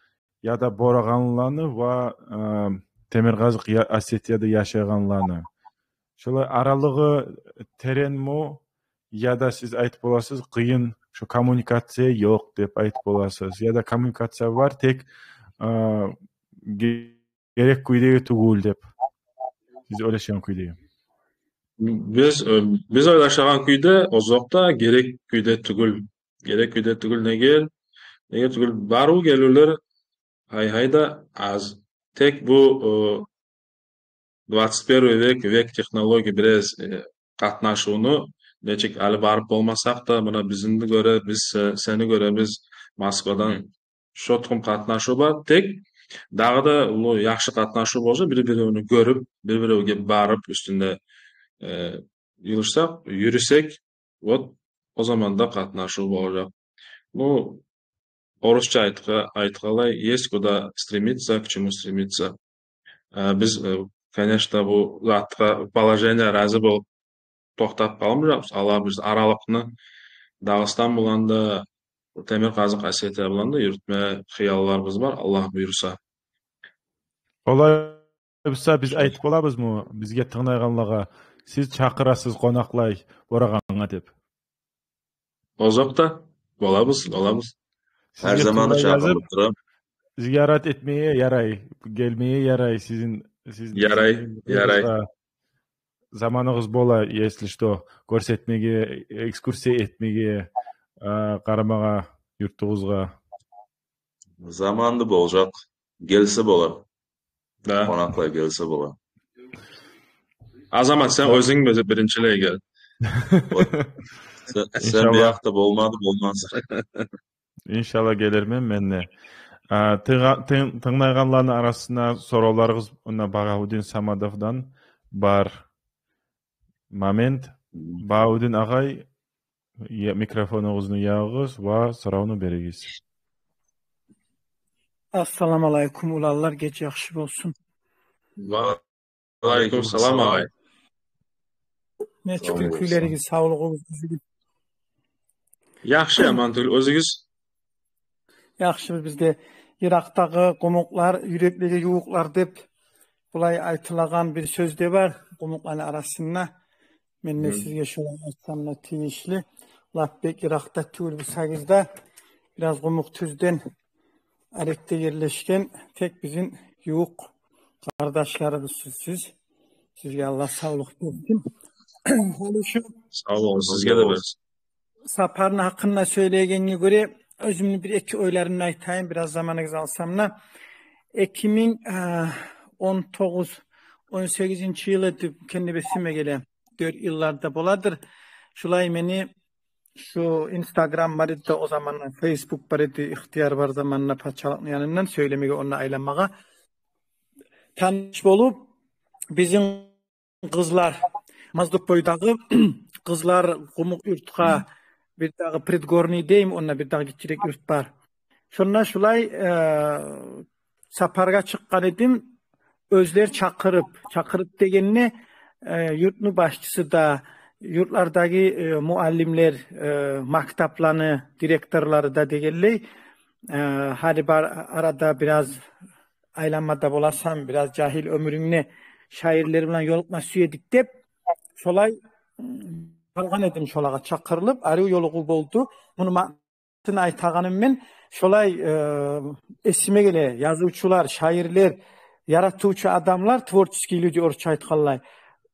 яда борагъанлыланы ва, э, Темиркъазыкъ я-, Осетияда яшайгъанланы? Шолай аралыгъы теренми, яда сиз айтып боласыз, къыйын, шо коммуникация ёкъ деп айтып боласыз, яда коммуникация бар, тек, э, ге-, герек кюйдеги тюгюл деп? Сиз ойлашагъан кюйдеги. Биз, э, биз ойлашагъан кюйде, озокъда, герек кюйде тюгюл. Герек кюйде тюгюл неге? Неге тюгюл? Барыв-геливлер гьай-гьай да аз. Тек бу, э, двадцать первый век, век технологий, бираз, э, къатнашывну нечик алып барып болмасакъ да, муна бизин де гёре, биз, э, сени гёребиз Москвадан. Шо тюгюл къатнашыв бар. Тек дагъы да уллу яхшы къатнашыв болажакъ, бир-биревню гёрюп, бир-биревге барып, уьстюнде, э, юрюшсек, юрюсек, вот, о заманда къатнашыв болажакъ. Ну, орусча айтгъа-, айтгъанлай, есть куда стремиться, к чему стремиться. Э, биз, э, конечно, бу затгъа, положение рази болуп токътап къалмажакъбыз. Алай биз аралыкъны Дагъыстан булан да, Темиркъазыкъ Осетия булан да юрютме хыялларыбыз бар, Аллагь буюрса. Олай буса, биз айтып болабызмы бизге тынглайгъанлагъа, сиз чакъырасыз къонакълай борагъангъа деп? Озокъда, болабыз, болабыз. Гьар заманы чакъырып турабыз. Зиярат этмеге ярай, гелмеге ярай, сизин, сизин, ярай, сизин ярай. Заманыгъыз бола, если что, гёрсетмеге, экскурсия этмеге, а, къарамагъа юртугъузгъа. Заманында болажакъ. Гелсе болар. Да. Къонакълар гелсе болар. Азамат, сен оьзюнг биринчилей гел. Вот. Сен, сен бу якъда болмады, болмас. Иншаллагь, гелермен мен де. А, тынг-, тынг-, тынглайгъанланы арасында соравларыгъыз, муна, Багьавудин Самадовдан бар. Момент. Багьавудин агъай, я-, микрофонугъузну ягъыгъыз ва соравну беригиз. Ассаламу алайкум, уланлар, гече яхшы болсун. Ва алайкум салам, агъай. Нечик кюйлеригиз, савлугъугъуз, оьзюгюз? Яхшы, яман тюгюл, оьзюгюз? Яхшы, биз де. Йыракъдагъы къумукълар юреклеге ювукълар деп булай айтылагъан бир сёз де бар къумукъланы арасында. Мен де сизге шолай айтсам да тийишли. Лап бек йыракъда тюгюл бусагъыз да, бираз къумукъ тюзден арекде ерлешген, тек бизин ювукъ къардашларыбызсыз сиз. Сизге Аллагь савлукъ берсин. Гьали шу... Сав болугъуз, сизге де берсин. Сапарны гьакъында сёйлегенге гёре, оьзюмню бир-эки ойларымны айтайым, бираз заманыгъызны алсам да. Эки минг он тогъуз, он сегизинчи йыл эди, кенде эсиме геле, дёрт йыллар да боладыр. Шулай мени шу Инстаграм бар эди, о заманда Фейсбук бар эди, ихтияр бар заманда пачалыкъны янындан сёйлемеге, онда айланмагъа, таныш болуп, бизин къызлар, Маздукбойдагъы къызлар къумукъ юртгъа, бир дагъы Предгорный дейми, онда бир дагъы гиччирек юрт бар. Шонда шулай, э, сапаргъа чыкъгъан эдим. Оьзлер чакъырып, чакъырып дегенде, э, юртну башчысы да, юртлардагъы, э, муаллимлер, э, мактапланы директорлары да дегенлей, э, гьали бар арада бираз айланмада боласан, бираз жагьил оьмюрюнгде шаирлер булан ёлукъма сюедик деп, шолай, м, баргъан эдим шолагъа чакъырылып, арив ёлугъув болду. Муну ма-, айтагъаным мен, шолай, э, эсиме геле, язывчулар, шаирлер, яратывчу адамлар, творческие люди, орусча айтгъанлай,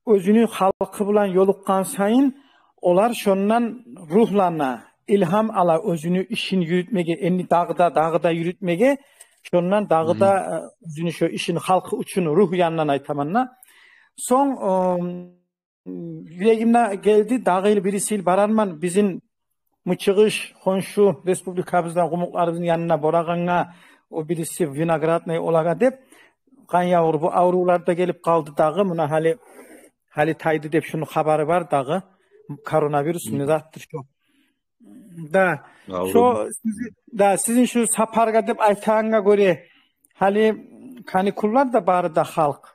оьзюню халкъы булан ёлукъгъан сайын, олар шондан ругьлана, илгьам ала оьзюню ишин юрютмеге, энни дагъы да, дагъы да юрютмеге, шондан дагъы да, э, оьзюню шо ишин халкъы учун, ругь янындан айтаман да. Сонг, э, юрегиме гелди, дагъы йыл, бириси йыл барарман бизин мычыгъыш, хоншу республикабыздан къумукъларыбызны янына, Борагъангъа, о бириси Виноградный, олагъа деп. Къан явур, бу аврувлар да гелип къалды дагъы. Муна гьали, гьали тайды деп шуну хабары бар дагъы. Коронавирус не затдыр шо. Да, шо сизи-, да, сизин шу сапаргъа деп айтагъангъа гёре, гьали каникуллар да бары да халкъ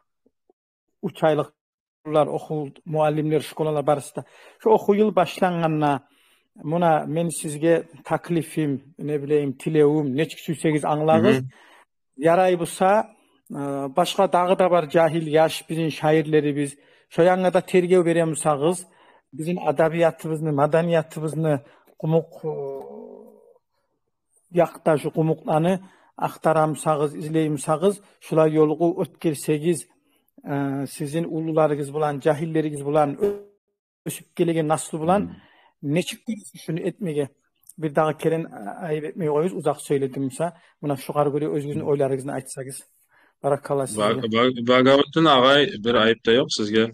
уьч айлыкъ булар, охув, муаллимлер, школалар барысы да. Шо охув йыл башлангъанда, муна мени сизге таклифим, не билейим, тилевюм, нечик сюйсегиз англагъыз. Ярай буса, э, башгъа дагъы да бар жагьил яш бизин шаирлерибиз. Шо янгъа да тергев бере бусагъыз, бизин адабиятыбызны, маданиятыбызны, къумукъ, э, якъда шу къумукъланы ахтара бусагъыз, излей бусагъыз, шулай ёлугъув оьтгерсегиз, э, сизин уллуларыгъыз булан, жагьиллеригиз булан, оьсюп гелеген наслу булан нечик гёресиз шуну этмеге? Бир дагъы керен, а-, айып этмей къоюгъуз, узакъ сёйледим буса. Муна шугъар гёре оьзюгюзню ойларыгъызны айтсагъыз. Баракалла сизге. Ба-, ба-, Багавутдин агъай, бир айып да ёкъ сизге.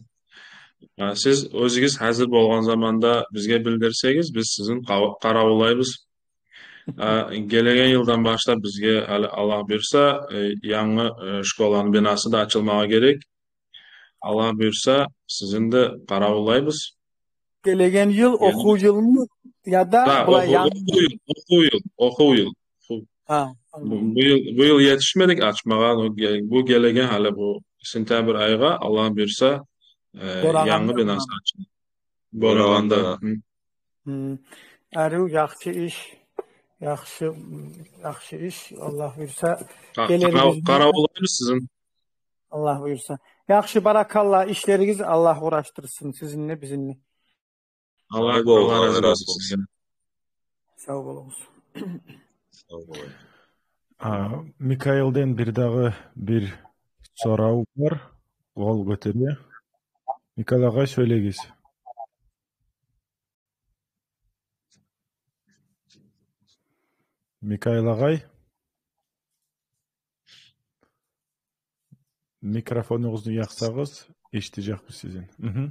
А, сиз оьзюгюз гьазир болгъан заманда бизге билдирсегиз, биз сизин къа-, къаравуллайбыз. А, гелеген йылдан башлап бизге, гьали Аллагь буюрса, э, янгы, э, школаны бинасы да ачылмагъа герек. Аллагь буюрса, сизин де къаравуллайбыз. Гелеген йыл охув йылмы яда булай янгы? Охув йыл, охув йыл, охув йыл. Гьа, бу, бу йыл, бу йыл етишмедик ачмагъа. Бу ге-, бу гелеген, гьали бу сентябрь айгъа, Аллагь буюрса, э, янгы бинасы ачылар. Борагъанда. Борагъанда. Арив, яхшы иш. Яхшы, яхшы иш. Аллагь буюрса, къа-, гелер къарав-, къаравуллайбыз сизин. Аллагь буюрса. Яхшы, баракалла, ишлеригиз Аллагь къурашдырсын сизин де, бизин де. Аллагь, Аллагь рази болсун сизге. Сав болугъуз. Сав болугъуз. А, Микаилден бир дагъы бир сорав бар. Къол гётере. Микаил агъай, сёйлегиз. Микаил агъай, микрофонугъузну якъсагъыз, эшитежекбиз сизин. Мгм.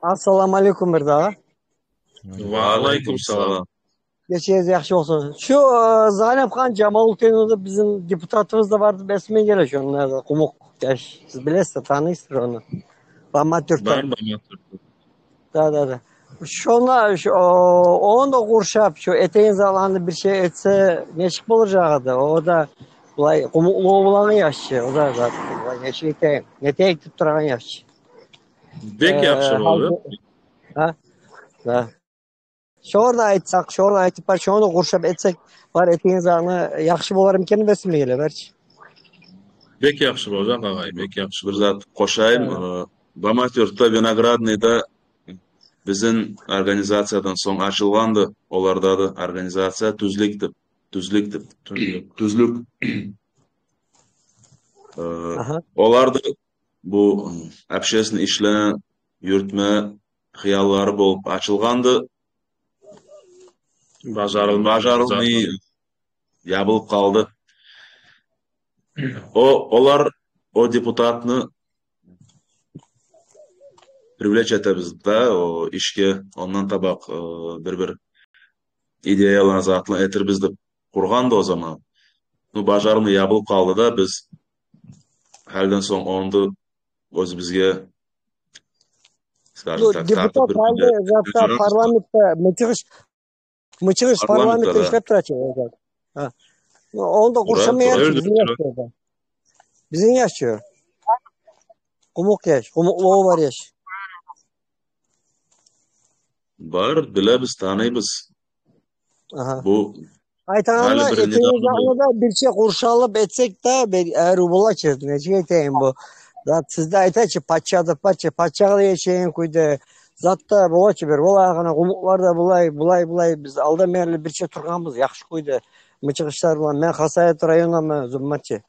Ассаламу алейкум бир дагъы. Ва алейкум салам. Гечегиз яхшы болсун. Шу, э, Зайнапхан Жамалутдинов бизин депутатыбыз да барды, эсиме геле, шонда да къумукъ яш. Сиз билесиз, таныйсыз ону. Баматюркден. Бар, Баматюркден. Да, да, да. Шону, шо, о, ону да къуршап, шо этеген затланы бир шей этсе, нечик болажакъ эди? О да булай къумукълугъу булан яхшы, о да зат, булай нечик этейим, нетейик деп турагъан яхшы. Бек яхшы болажакъ. Гьа? Да. Шону да айтсакъ, шону айтып бар, шону къуршап этсек, бар этеген затны яхшы болар экен деп эсиме геле, барчы. Бек яхшы болажакъ, агъай, бек яхшы. Бир зат къошайым. Гьа. Э, Бамат-Юртда, Виноградныйда бизин организацияден сонг ачылгъанды, оларда да организация «Тюзлюк» деп, «Тюзлюк» деп. «Тюзлюк». «Тюзлюк». Э, агьа. Олар да бу общественный ишлени юрютме хыяллары болуп ачылгъанды. Бажарылмай. Бажарылмай, ябылып къалды. О, олар о депутатны привлечь этебиз да, о ишге, ондан табакъ, э, бир-бир идеяланы, затланы этирбиз деп къургъанды о заман. Ну, бажарылмай, ябылып къалды да, биз гьалиден сонг ону да оьзюбюзге, скажем так, депутат тартып бир гьали кюнде затда парламентде мычыгъыш, мычыгъыш парламентде, парламентде ишлеп турачы. Гьа. Ону да къуршама яхшы, бизин яш чы. Бизин яш чы. Къумукъ яш, къумукълугъу бар яш. Бар, билебиз, таныйбыз. Агьа. Бу айтагъанына, гьали бир этеген затны да бирче къуршалып этсек де, бир арив болачы, нечик айтайым бу. Зат сизде айтачы, пача да пача, пача да яшайгъан кюйде. Зат да болачы бир, валлагь, къумукълар да булай, булай, булай, биз алдан берли бирче тургъанбыз, яхшы кюйде. Мычыгъышлар булан. Мен Хасавюрт районундан, мен Зумматчы.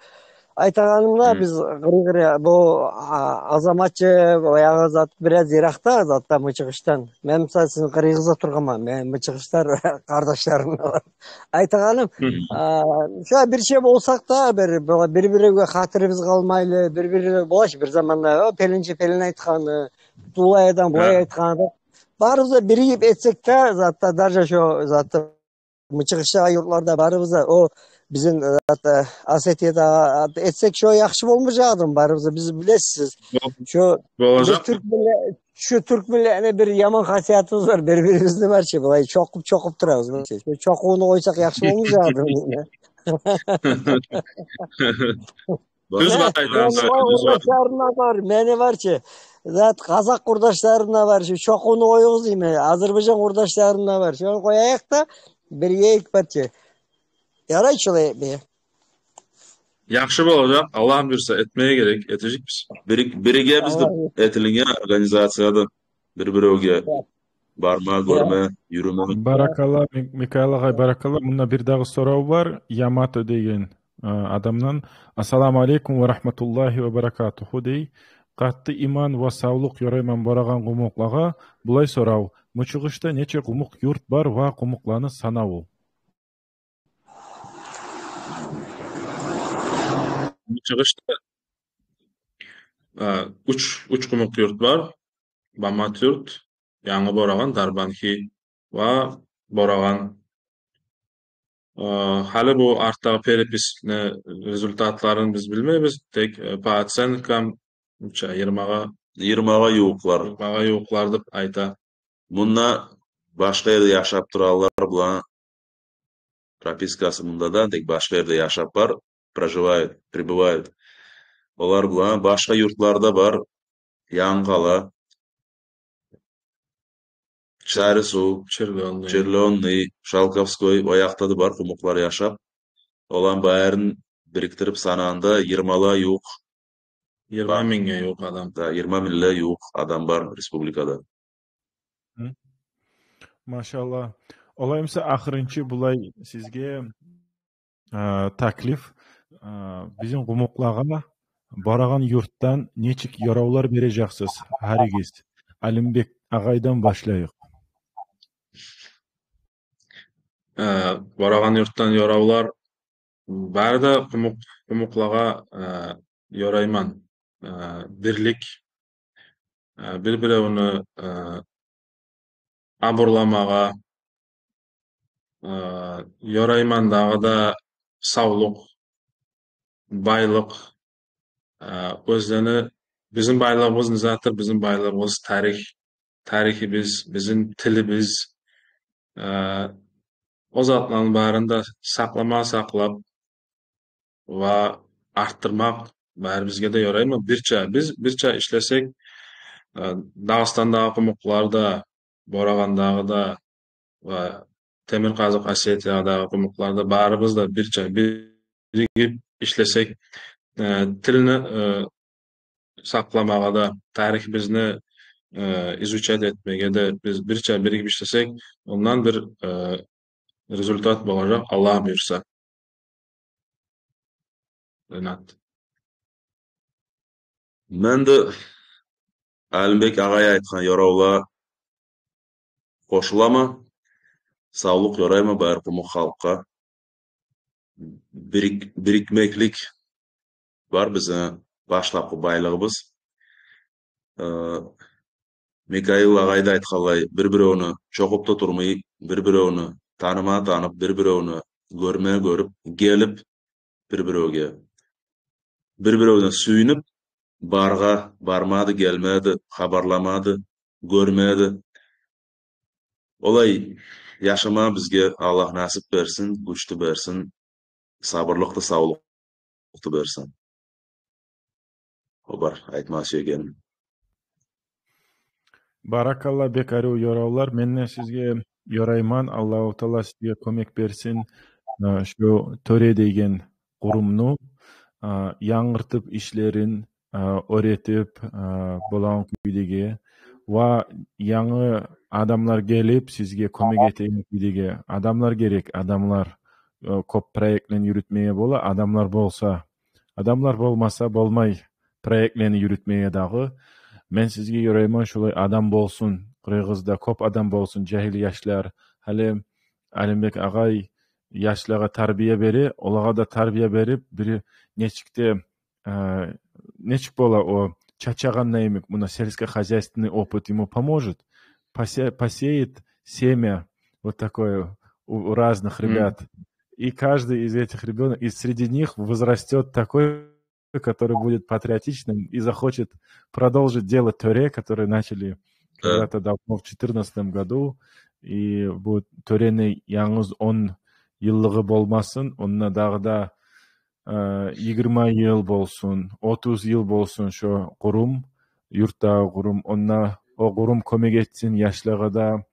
Айтагъаным да, биз къырый-къырый, бу, а, Азаматчы, баягъы зат, бираз йыракъда, затда, Мычыгъышдан. Мен, мисал, сизин къырыйыгъызда тургъанман, мен Мычыгъышлар къардашларым да бар. Айтагъаным, а, шо бирче болсакъ да, бир, бир-биревге хатирибиз къалмайлы, бир-бир болачы бир заманда, о, пеленче пелен айтгъаны, тулай адам булай айтгъаны. Барыбыз да биригип этсек де, затда, даже шо затда, Мычыгъыш чакъы юртларда барыбыз да, о, бизин, э, Осетияда, э, этсек, шо яхшы болмажакъмы барыбыз да, биз билесиз. Шо бир тюрк милле-, шу тюрк миллетине бир яман хасиятыбыз бар, бир-бирибизни барчы, булай чокъуп-чокъуп турабыз, барчы. Шо чокъувну къойсакъ яхшы болмажакъмы? Тюз айтасыз, тюз айтасыз. Къурдашларым да бар, мени барчы. Зат, къазакъ къурдашларым да бар, шу чокъувну къоюгъуз деймен. Азербайжан къурдашларым да бар. Шону къояйыкъ да, бир йыйылайыкъ барчы. Ярай, шолай этмеге. Яхшы болажакъ, Аллагь буюрса, этмеге герек, этежекбиз. Бир-, биригебиз деп этилинген организацияда бир-биревге барма, гёрме, юрюме. Баракалла, Ми-, Микаил агъай, баракалла. Мунда бир дагъы сорав бар. Ямато деген, э, адамдан. «Ассаламу алейкум ва рагьматуллагьи ва баракатугьу», — дей. «Къатты иман ва савлукъ ёрайман борагъан къумукълагъа. Булай сорав. Мычыгъышда нече къумукъ юрт бар ва къумукъланы санаву?» Мычыгъышда, э, уьч, уьч къумукъ юрт бар. Бамат-Юрт, Янгы Борагъан, Дарбанхи ва Борагъан. Э, гьали бу артдагъы переписьни результатларын биз билмейбиз. Тек, э, по оценкам, нече, йигирмагъа, йигирмагъа ювукълар. Йигирмагъа ювукълар деп айта. Мунда башгъа ерде яшап туралар булан, пропискасы мунда да, тек башгъа ерде яшап бар, проживают, пребывают. Олар булан башгъа юртларда бар, Янгала, Сарисув, Черлёный. Черлёный, Шалковской, о якъда да бар къумукълар яшап. Оланы барын бирикдирип санагъанда, йигирмагъа ювукъ. Йигирма мингге ювукъ адам. Да, йигирма мингге ювукъ адам бар республикада. Гьы. Машалла. Олай буса, ахырынчы булай сизге, э, таклиф, э, бизин къумукълагъа Борагъан юртдан нечик ёравлар бережексиз гьаригиз? Алимбек агъайдан башлайыкъ. Э, Борагъан юртдан ёравлар, бары да къумукъ-, къумукълагъа, э, ёрайман, э, бирлик, э, бир-биревню, э, абурламагъа, э, ёрайман дагъы да савлукъ, байлыкъ, э, оьзлени, бизин байлыгъыбыз не затдыр, бизин байлыгъыбыз тарих. тарихибиз, бизин тилибиз, э, о затланы барын да сакълама, сакълап ва арттырмакъ барыбызгъа да ёраймы? Бирче, биз бирче ишлесек, э, Дагъыстандагъы къумукълар да, Борагъандагъы да ва Темиркъазыкъ Осетиядагъы къумукълар да, барыбыз да бирче биригип ишлесек, э, тилни, э, сакъламагъа да, тарихибизни, э, изучать этмеге де биз бирче биригип ишлесек, ондан бир, э, результат болажакъ, Аллагь буюрса. Ренат. Мен де Алимбек агъай айтгъан ёравлагъа къошуламан. Савлукъ ёрайман бары къумукъ халкъгъа. Бирик-, бирикмеклик бар бизин башлапгъы байлыгъыбыз. Э, Микаил агъай да айтгъанлай, бир-биревню чокъуп да турмай, бир-биревню таныма танып, бир-биревню гёрме гёрюп, гелип, бир-биревге, бир-биревден сююнюп, баргъа бармады, гелмеди, хабарламады, гёрмеди. Олай яшама бизге Аллагь насип берсин, гючню берсин, сабурлукъну, савлукъну берсин. О бар айтма сюегеним. Баракалла, бек арив ёравлар. Мен де сизге ёрайман, Аллагьу Таала сизге кёмек берсин, э, шу тёре деген къурумну, э, янгыртып ишлерин, э, оьретип, э, болагъан кюйдеги ва янгы адамлар гелип сизге кёмек этеген кюйдеги адамлар герек, адамлар, э, кёп проектлени юрютмеге бола, адамлар болса. Адамлар болмаса болмай проектлени юрютмеге дагъы. Мен сизге ёрайман, шолай адам болсун, Къыргъызда кёп адам болсун, жагьил яшлар. Гьали Алимбек агъай яшлагъа тарбия бере, олагъа да тарбия берип, бир нечик де, э, нечик бола о, чачагъанда йимик, муна сельскохозяйственный опыт ему поможет. Посе-, посеет семя вот такое у, у разных ребят. И каждый из этих ребёнок, и среди них возрастёт такой, который будет патриотичным и захочет продолжить дело тёре, которое начали когда-то давно, в четырнадцатом году. И бу тёрени янгыз он йыллыгъы болмасын, онда дагъы да, э, йигирма йыл болсун, отуз йыл болсун, шо къурум, юртдагъы къурум, онда о къурум кёмек этсин яшлагъа да,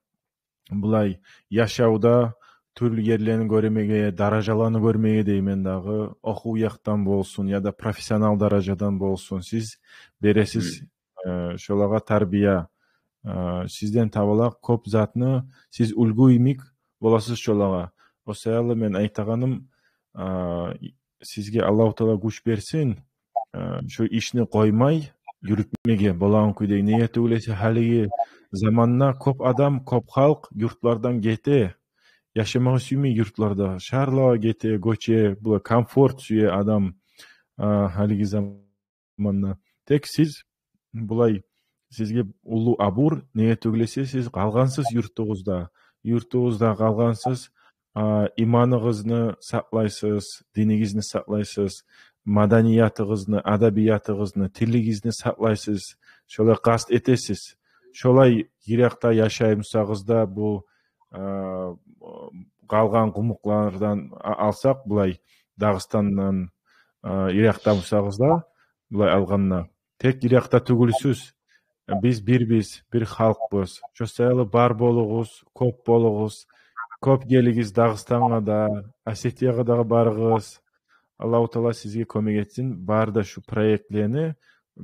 булай яшавда тюрлю ерлени гёрмеге, даражаланы гёрмеге деймен дагъы, охув якъдан болсун яда профессионал даражадан болсун, сиз бересиз, э, шолагъа тарбия. Э, сизден табалакъ кёп затны сиз уьлгю йимик боласыз шолагъа. О саялы мен айтагъаным, э, сизге Аллагьу Таала гюч берсин, э, шу ишни къоймай юрютмеге болагъан кюйде. Неге тюгюл эсе, гьалиги заманда кёп адам, кёп халкъ юртлардан гете, яшамагъа сюймей юртларда, шагьарлагъа гете, гёче, булай комфорт сюе адам, э, гьалиги заманда. Тек сиз булай, сизге уллу абур, неге тюгюл эсе сиз къалгъансыз юртугъузда. Юртугъузда къалгъансыз, а, иманыгъызны сакълайсыз, динигизни сакълайсыз, маданиятыгъызны, адабиятыгъызны, тилигизни сакълайсыз. Шолай къаст этесиз. Шолай йыракъда яшай бусагъыз да, бу, а, къалгъан къумукълардан а-, алсакъ, булай Дагъыстандан, а, йыракъда бусагъыз да, булай алгъанда. Тек йыракъда тюгюлсюз. Биз бирбиз, бир халкъбыз. Шо саялы бар болугъуз, кёп болугъуз. Кёп гелигиз Дагъыстангъа да, Осетиягъа да барыгъыз. Аллагьу Таала сизге кёмек этсин. Бары да шу проектлени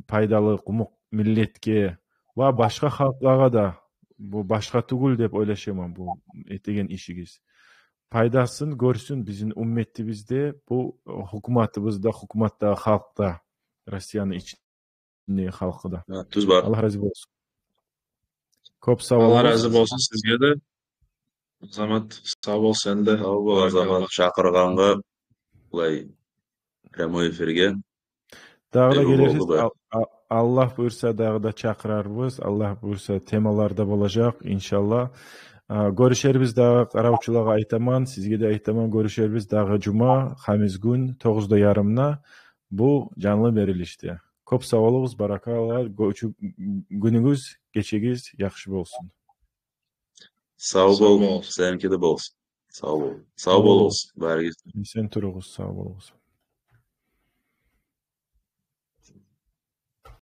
пайдалы къумукъ миллетге ва башгъа халкълагъа да, бу башгъа тюгюл деп ойлашаман, бу этеген ишигиз. Пайдасын гёрсюн бизин умметибиз де, бу гьукуматыбыз да, гьукуматдагъы халкъ да, Россияны ичиндеги халкъы да. Гьа, тюз бар. Аллагь рази болсун. Кёп сав болугъуз. Аллагь рази болсун сизге де. Азамат, сав бол сен де. Сав бол, Азамат, чакъыргъангъа, булай прямой эфирге. Дагъы да гелерсиз, Ал-, Ал-, Аллагь буюрса, дагъы да чакъырарбыз. Аллагь буюрса, темалар да болажакъ, иншаллагь. А, гёрюшербиз дагъы, къаравчулагъа айтаман, сизге де айтаман, гёрюшербиз дагъы жума, хамис гюн, тогъуз да ярымда бу жанлы берилишде. Кёп сав болугъуз, баракалла. Гёчю-, гюнюгюз, гечегиз яхшы болсун. Сав бол, сеники де болсун. Сав бол. Сав болугъуз, барыгъыз. Эсен туругъуз, сав болугъуз.